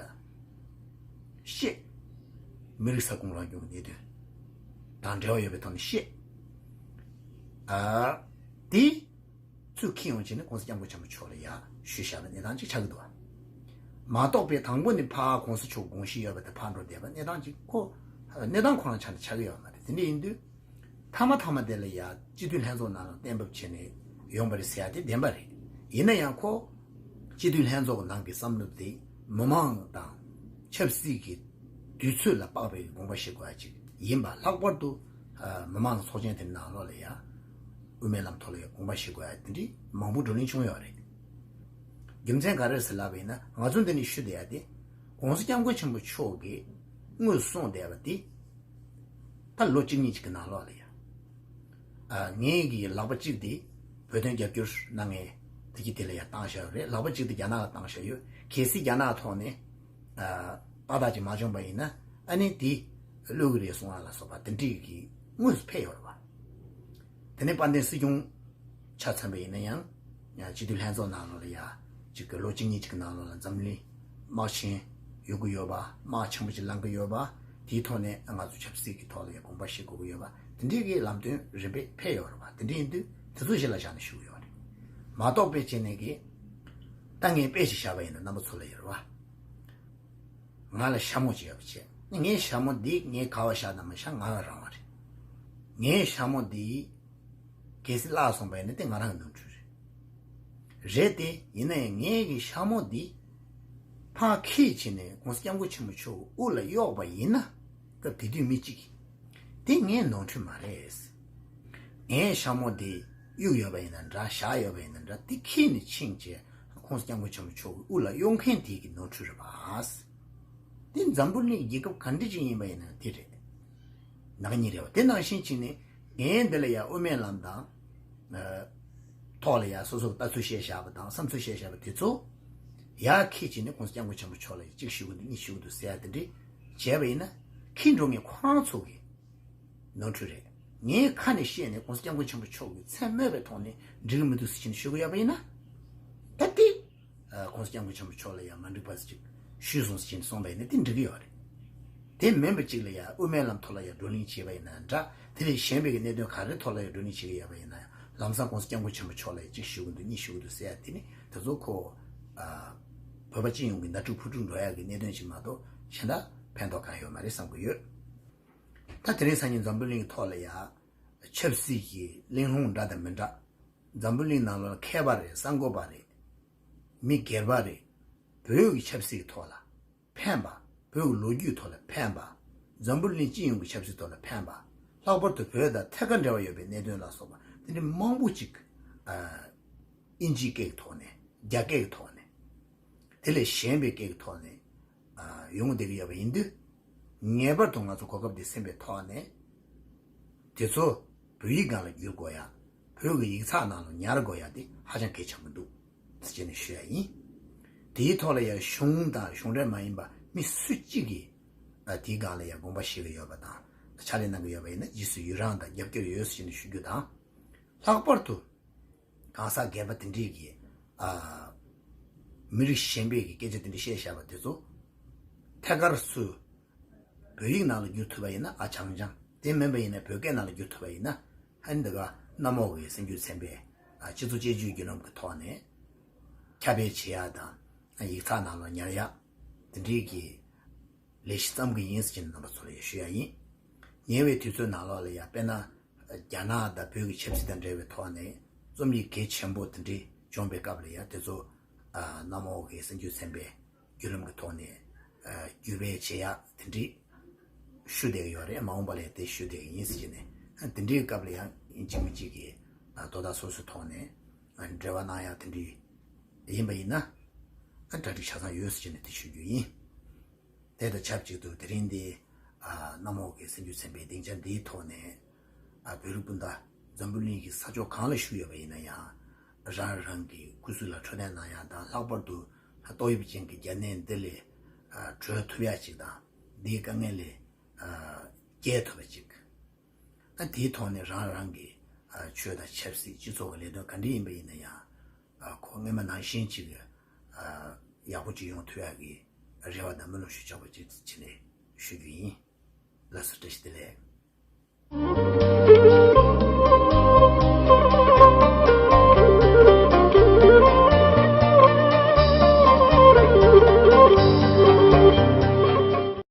བཤད། མི་རིགས་ས་ཁོངས་རང་སྐྱོང་གི་གནད་དོན་དང་འབྲེལ་བ་ཡོད་པའི་ཐོག་ནས་བཤད། ཨ་དེ་ཚུར་འཁྱེར་ཡོང་བྱས་ནས་༸གོང་ས་༸སྐྱབས་མགོན་ཆེན་པོ་མཆོག་ལ་ཡ་ཞུས་བཞག་པའི་གནས་སྟངས་ཅིག་ཆགས་ཀྱི་འདུག་བ། མ་གཏོགས་པའི་དང་པོ་ནས་ཕར་༸གོང་ས་མཆོག་དགོངས་གཞི་ཡོད་པ་དེ་ཕར་འགྲོ་བསྡད་པ་གནས་སྟངས་ཅིག་ཁོ་གནས་སྟངས་ཁོ་རང་ཆ་ནས་ཆགས་ཀྱི་ཡོད་མ་རེད། དེ་འདྲ་ཡིན་དུས། མཐའ་མ་མཐའ་མ་དེ་ལ་ཡ་སྤྱི་འཐུས་ལྷན་ཚོགས་ནང་ལ་གཏན་འབེབས་བྱས་ནས་ཡོང་བ་རེད་ཟེར་ཡ་དེ་བདེན་པ་རེད། ཡིན་ན་ཡང་ཁོ་སྤྱི་འཐུས་ལྷན་ཚོགས་ནང་གི་བསམ་བློ་དེ་མི་མང་དང་ཆབ་སྲིད་ཀྱི་དུས་ཚོད་ལ་དཔག་པའི་དགོངས་པ་བཞེས་དགོས་ཡ་ཅིག་ཡིན་པ། ལྷག་པར་དུ་ཨ་མི་མང་ཚོགས་ཆེན་དེ་ནང་ལོགས་ལ་ཡ་དབུ་མའི་ལམ་ཐོག་ལ་ཡ་དགོངས་པ་བཞེས་དགོས་ཡ་དེ་འདྲའི་མང་པོ་བགྲོ་གླེང་བྱུང་ཡོད་རེད། རྒྱུ་མཚན་ག་རེ་རེད་ཟེར་ལབ་པ་ཡིན་ན། ང་ཚོ་འདི་ནས་ཞུ་བསྡད་ཡ་དེ་༸གོང་ས་༸སྐྱབས་མགོན་ཆེན་པོ་མཆོག་གིས་དངོས་སུ་གསུངས་བསྡད་པ་དེ། ད་ལོ་གཅིག་གཉིས་ཅིག་གི་ནང་ལོགས་ལ་ཡ། ཨ་ངའི་གི་ལག་པ་གཅིག་དེ་བོད་དོན་རྒྱབ་སྐྱོར་གནང་མཁན་དེ་གྱིས་དེ་ལ་ཡ་བཏང་བཞག་ཡོད་རེད། ལག་པ་གཅིག་དེ་རྒྱ་ནག་ལ་བཏང་བཞག་ཡོད། གལ་སྲིད་རྒྱ་ནག་ཐོག་ནས་ཨ་ཏག་ཏག་ཅིག་མ་བྱུང་པ་ཡིན་ན། ཨ་ནི་དེ་གློད་གི་རེད་གསུང་ཡ་ལ་སོགས་པ་དེ་འདྲའི་གི་དངོས་སུ་ཕེབས་ཡོད་རེད་བ། དེ་ནས་དཔལ་ལྡན་སྲིད་སྐྱོང་ཆ་མཚོན་པ་ཡིན་ན་ཡང་། ཡང་སྤྱི་འཐུས་ལྷན་ཚོགས་ནང་ལོགས་ལ་ཡ། གཅིག་གི་ལོ་གཅིག་གཉིས་གཅིག་གི་ནང་ལོགས་ལ་འཛམ་གླིང་དམག་ཆེན་ཡོད་གི་ཡོད་པ། དམག་ཆེན་པོ་ཅིག་ལངས་གི་ཡོད་པ། དེའི་ཐོག་ནས་ང་ཚོ་ཆབ་སྲིད་ཀྱི་ཐོག་ལ་ཡ་དགོངས་པ་བཞེས་དགོས་གི་ཡོད་པ། དེ་འདྲའི་གི་ལམ་སྟོན་རིམ་པས་ཕེབས་ཡོད་རེད་པ། དེ་འདྲ་ཡིན་དུས་དེ་ཚོ་གཞི་ལ་བཞག་ནས་ཞུ་གི་ཡོད་རེད། མ་གཏོགས་པའི་བྱས་ནས་གི། ད་ངས་དཔེ་ཞིག་བཞག་པ་ཡིན་ན་རྣམ་པ་ཚོ་ལ་ཡོད་རེད་བ། ང་ལ་ཞྭ་མོ་ཅིག་ཡོད་པ་བྱས། ངའི་ཞྭ་མོ་འདི་ངས་ག་པར་བཞག་ན་མ་བཞག་ང་ལ་རག་པ་རེད། ངའི་ཞྭ་མོ་འདི་གལ་སྲིད་བརླག་སོང་པ་ཡིན་ན་དེ་ང་རང་གི་ནོར་འཁྲུལ་རེད། རེད་དེ། ཡིན་ན་ཡང་ངའི་གི་ཞྭ་མོ་འདི་ཕར་འཁྱེར་བྱས་ནས་༸གོང་ས་༸སྐྱབས་མགོན་ཆེན་པོ་མཆོག་གི་དབུ་ལ་གཡོགས་པ་ཡིན་ན། སྐབས་དེ་དུས་མི་གཅིག་གིས། དེ་ངའི་ནོར་འཁྲུལ་མ་རེད། ངའི་ཞྭ་མོ་འདི་གཡུག་ཡོད་པ་ཡིན་ན་འདྲ། བཞག་ཡོད་པ་ཡིན་ན་འདྲ། དེ་འཁྱེར་ནས་ཕྱིན་བྱས་༸གོང་ས་༸སྐྱབས་མགོན་ཆེན་པོ་མཆོག་གི་དབུ་ལ་གཡོགས་མཁན་དེ་གི་ནོར་འཁྲུལ་རེད་པ། དེ་འཛམ་བུ་གླིང་རྒྱལ་ཁབ་ག་འདྲ་ཅིག་ཡིན་པ་ཡིན་ན་དེ་རེད། ནག་ཉེས་རེད་བ། དེ་ནང་བཞིན་བྱས་ནས་ངས་འདི་ལ་ཡ་དབུ་མའི་ལམ་དང་། ཨ་ཐོག་ལ་ཡ་སོ་སོ་ལྟ་ཚུལ་བཤད་བཞག་པ་དང་བསམ་ཚུལ་བཤད་བཞག་པ་དེ་ཚོ་ཡར་འཁྱེར་བྱས་ནས་༸གོང་ས་༸སྐྱབས་མགོན་ཆེན་པོ་མཆོག་ལ་ཡ་གཅིག་ཞུ་གི་འདུག་གཉིས་ཞུ་གི་འདུག་ཟེར་ཡ་དེ་འདྲ་བྱས་པ་ཡིན་ན། འཁྱེར་འགྲོ་མཁན་ཁོ་རང་ཚོ་གི་ནོར་འཁྲུལ་རེད། ངའི་ཁ་ནས་བཤད་ནས་༸གོང་ས་༸སྐྱབས་མགོན་ཆེན་པོ་མཆོག་གི་མཚན་སྨོས་པའི་ཐོག་ནས་འགྲིག་གི་མི་འདུག་ཟེར་བྱས་ནས་ཞུ་གི་ཡོད་པ་ཡིན་ན། ད་དེ་༸གོང་ས་༸སྐྱབས་མགོན་ཆེན་པོ་མཆོག་ལ་ཡང་མ་འགྲིག་པ་ཞིག་ཞུས་སོང་ཟེར་བྱས་ནས་གསུངས་པ་ཡིན་ན་དེ་འགྲིག་གི་ཡོད་རེད། དེ་མིན་པ་ཅིག་ལ་ཡང་དབུ་མའི་ལམ་ཐོག་ལ་ཡང་བགྲོ་གླེང་བྱས་པ་ཡིན་ན་འདྲ། དེ་ལས་གཞན་པའི་གི་གནད་དོན་ག་རེ་ཐོག་ལ་ཡང་བགྲོ་གླེང་བྱེད་ཀྱི་ཡོད་པ་ཡིན་ན་ཡང་། ལམ་སང་༸གོང་ས་༸སྐྱབས་མགོན་ཆེན་པོ་མཆོག་ལ་ཡང་གཅིག་ཞུ་གི་འདུག་གཉིས་ཞུ་གི་འདུག་ཟེར་ཡ་དེ་ནི་དེ་ཚོ་ཁོ། ཨ་བོད་པ་སྤྱི་ཡོངས་ཀྱི་ནོར་འཁྲུལ་ཕུ་འཁྲུག་འགྲོ་ཡ་གི་གནད་དོན་ཞིག་མ་གཏོགས་གཞན་དག་ཕན་ཐོགས་གང་ཡོད་མ་རེད་བསམ་གྱི་ཡོད། ད་དེ་རིང་སང་ཉིན་འཛམ་བུ་གླིང་གི་ཐོག་ལ་ཡ་ཆབ་སྲིད་ཀྱི་གླེང་སློང་འདྲ་དང་མི་འདྲ། འཛམ་བུ་གླིང་ནང་ལོགས་ལ་མཁས་པ་རེད། གསར་འགོད་པ་རེད། མི་སྒེར་པ་རེད། བོད་ཀྱི་ཆབ་སྲིད་ཀྱི་ཐོག་ལ་ཕན་པ། བོད་ཀྱི་ལོ་རྒྱུས་ཐོག་ལ་ཕན་པ། འཛམ་བུ་གླིང་སྤྱི་ཡོངས་ཀྱི་ཆབ་སྲིད་ཐོག་ལ་ཕན་པ། ལྷག་པར་དུ་བོད་དང་ཐད་ཀར་འབྲེལ་བ་ཡོད་པའི་གནད་དོན་ལ་སོགས་པ་དེ་འདྲ་མང་པོ་ཅིག་ཨ། དབྱིན་ཇིའི་སྐད་ཀྱི་ཐོག་ནས། རྒྱ་སྐད་ཀྱི་ཐོག་ནས། དེ་ལས་གཞན་པའི་སྐད་ཀྱི་ཐོག་ནས། ཨ། ཡོང་བསྡད་ཀྱི་ཡོད་པ་ཡིན་དུས། ངེས་པར་དུ་ང་ཚོ་གོ་སྐབས་འདི་ཟིན་པའི་ཐོག་ནས། དེ་ཚོ་བོད་ཡིག་སྒང་ལ་བསྒྱུར་དགོས་ཡ། བོད་ཀྱི་ཡིག་ཚགས་ནང་ལ་ཉར་དགོས་ཡ་དེ་ཧ་ཅང་གལ་ཆེན་པོ་འདུག་ཟེར་བྱས་ནས་ཞུ་ཡ་ཡིན། དེའི་ཐོག་ལ་ཡ་གཞུང་དང་གཞུང་འབྲེལ་མ་ཡིན་པ་མི་སུ་གཅིག་གིས་ཨ། དེའི་སྒང་ལ་ཡ་དགོངས་པ་བཞེས་ཀྱི་ཡོད་པ་དང་ཕྱག་ལས་གནང་གི་ཡོད་པ་ཡིན་ན་རྗེས་སུ་ཡི་རང་དང་རྒྱབ་སྐྱོར་ཡོད་ཟེར་བྱས་ནས་ཞུ་རྒྱུ་དང་། ལྷག་པར་དུ་གང་ཟག་སྒེར་པ་དེ་འདྲས་ཀྱིས་ཨ། མི་རིགས་གཞན་པས་ཀྱི་སྐད་ཆ་དེ་འདྲ་བཤད་བཞག་པ་དེ་ཚོ་ཐད་ཀར་སུ་བོད་ཡིག་ནང་ལ་བསྒྱུར་ཐུབ་པ་ཡིན་ན་ཨ་ཆང་ཆང་། དེ་མིན་པ་ཡིན་ན་བོད་སྐད་ནང་ལ་བསྒྱུར་ཐུབ་པ་ཡིན་ན་ཧན་འདི་ག་གནམ་འོག་གི་སེམས་རྒྱུད་ཚན་པས་ཨ། སྤྱི་ཚོགས་དཔྱད་བརྗོད་བརྒྱུད་ལམ་གྱི་ཐོག་ནས་ཁྱབ་སྤེལ་བྱེད་ཡག་དང་ཡིག་ཚགས་ནང་ལ་ཉར་ཡག་དེ་འདྲས་ཀྱི་ལས་གཞི་བརྩམ་གྱི་ཡིན་ཟེར་གྱི་རྣམ་པ་ཚོ་ལ་ཡང་ཞུ་ཡ་ཡིན། ཉེ་བའི་དུས་ཚོད་ནང་ལོགས་ལ་ཡང་དཔེར་ན། རྒྱ་ནག་དང་བོད་ཀྱི་ཆབ་སྲིད་དང་འབྲེལ་བའི་ཐོག་ནས་རྩོམ་ཡིག་གལ་ཆེན་པོ་དེ་འདྲའི་བྱུང་བའི་སྐབས་ལ་ཡང་དེ་ཚོ་གནམ་འོག་གི་སེམས་རྒྱུད་ཚན་པས་བརྒྱུད་ལམ་གྱི་ཐོག་ནས་བརྒྱུད་སྤེལ་བྱེད་ཡག་དེ་འདྲའི་ཞུ་བསྡད་ཀྱི་ཡོད་རེད། མ་འོངས་པ་ལ་ཡང་དེ་ཞུ་བསྡད་ཀྱི་ཡིན་ཟེར་གྱི་ནས་དེ་འདྲའི་སྐབས་ལ་ཡང་གཅིག་མིན་གཅིག་གིས་དོ་བདག་སོ་སོའི་ཐོག་ནས་འབྲེལ་བ་གནང་ཡག་དེ་འདྲའི་ཡིན་པ་ཡིན་ན་གྲ་སྒྲིག་ཆ་ཚང་ཡོད་ཟེར་གྱི་ནས་དེ་ཞུ་རྒྱུ་ཡིན། དེ་དང་ཆབས་ཅིག་ཏུ་དེ་རིང་འདི་ཨ། གནམ་འོག་གི་སེམས་རྒྱུད་ཚན་པའི་སྡིངས་ཆ་འདིའི་ཐོག་ནས་ཨ། བོད་རིགས་སྤུན་ཟླ་འཛམ་བུ་གླིང་གི་ས་ཕྱོགས་གང་ལ་བཞུགས་ཡོད་པ་ཡིན་ན་ཡང་རང་རང་གི་སྐུ་གཟུགས་ལ་འཕྲོད་བསྟེན་གནང་ཡག་དང་ལྷག་པར་དུ་ཏོག་དབྱིབས་ཅན་གྱི་རྒྱ་ནད་འདི་ལས་ཨ། གྲོལ་ཐུབ་ཡག་ཅིག་དང་འདིའི་དཀའ་ངལ་ལས་ཨ། རྒྱལ་ཐུབ་པ་ཅིག་ཨ། དེའི་ཐོག་ནས་རང་རང་གི་ཨ། ཆོས་དང་ཆབ་སྲིད་སྤྱི་ཚོགས་ཀྱི་ལས་དོན་ག་འདྲ་ཡིན་པ་ཡིན་ན་ཡང་ཨ། ཁོ་སྔོན་མ་ནང་བཞིན་ཅིག་ཨ། ཡག་པོ་ཅིག་ཡོང་ཐུབ་ཡག་གི་རེ་བ་དང་སྨོན་ལམ་ཞུ་ཆོག་པ་ཅིག་བྱས་ནས་ཞུ་རྒྱུ་ཡིན། ལགས་སོ། བཀྲ་ཤིས་བདེ་ལེགས།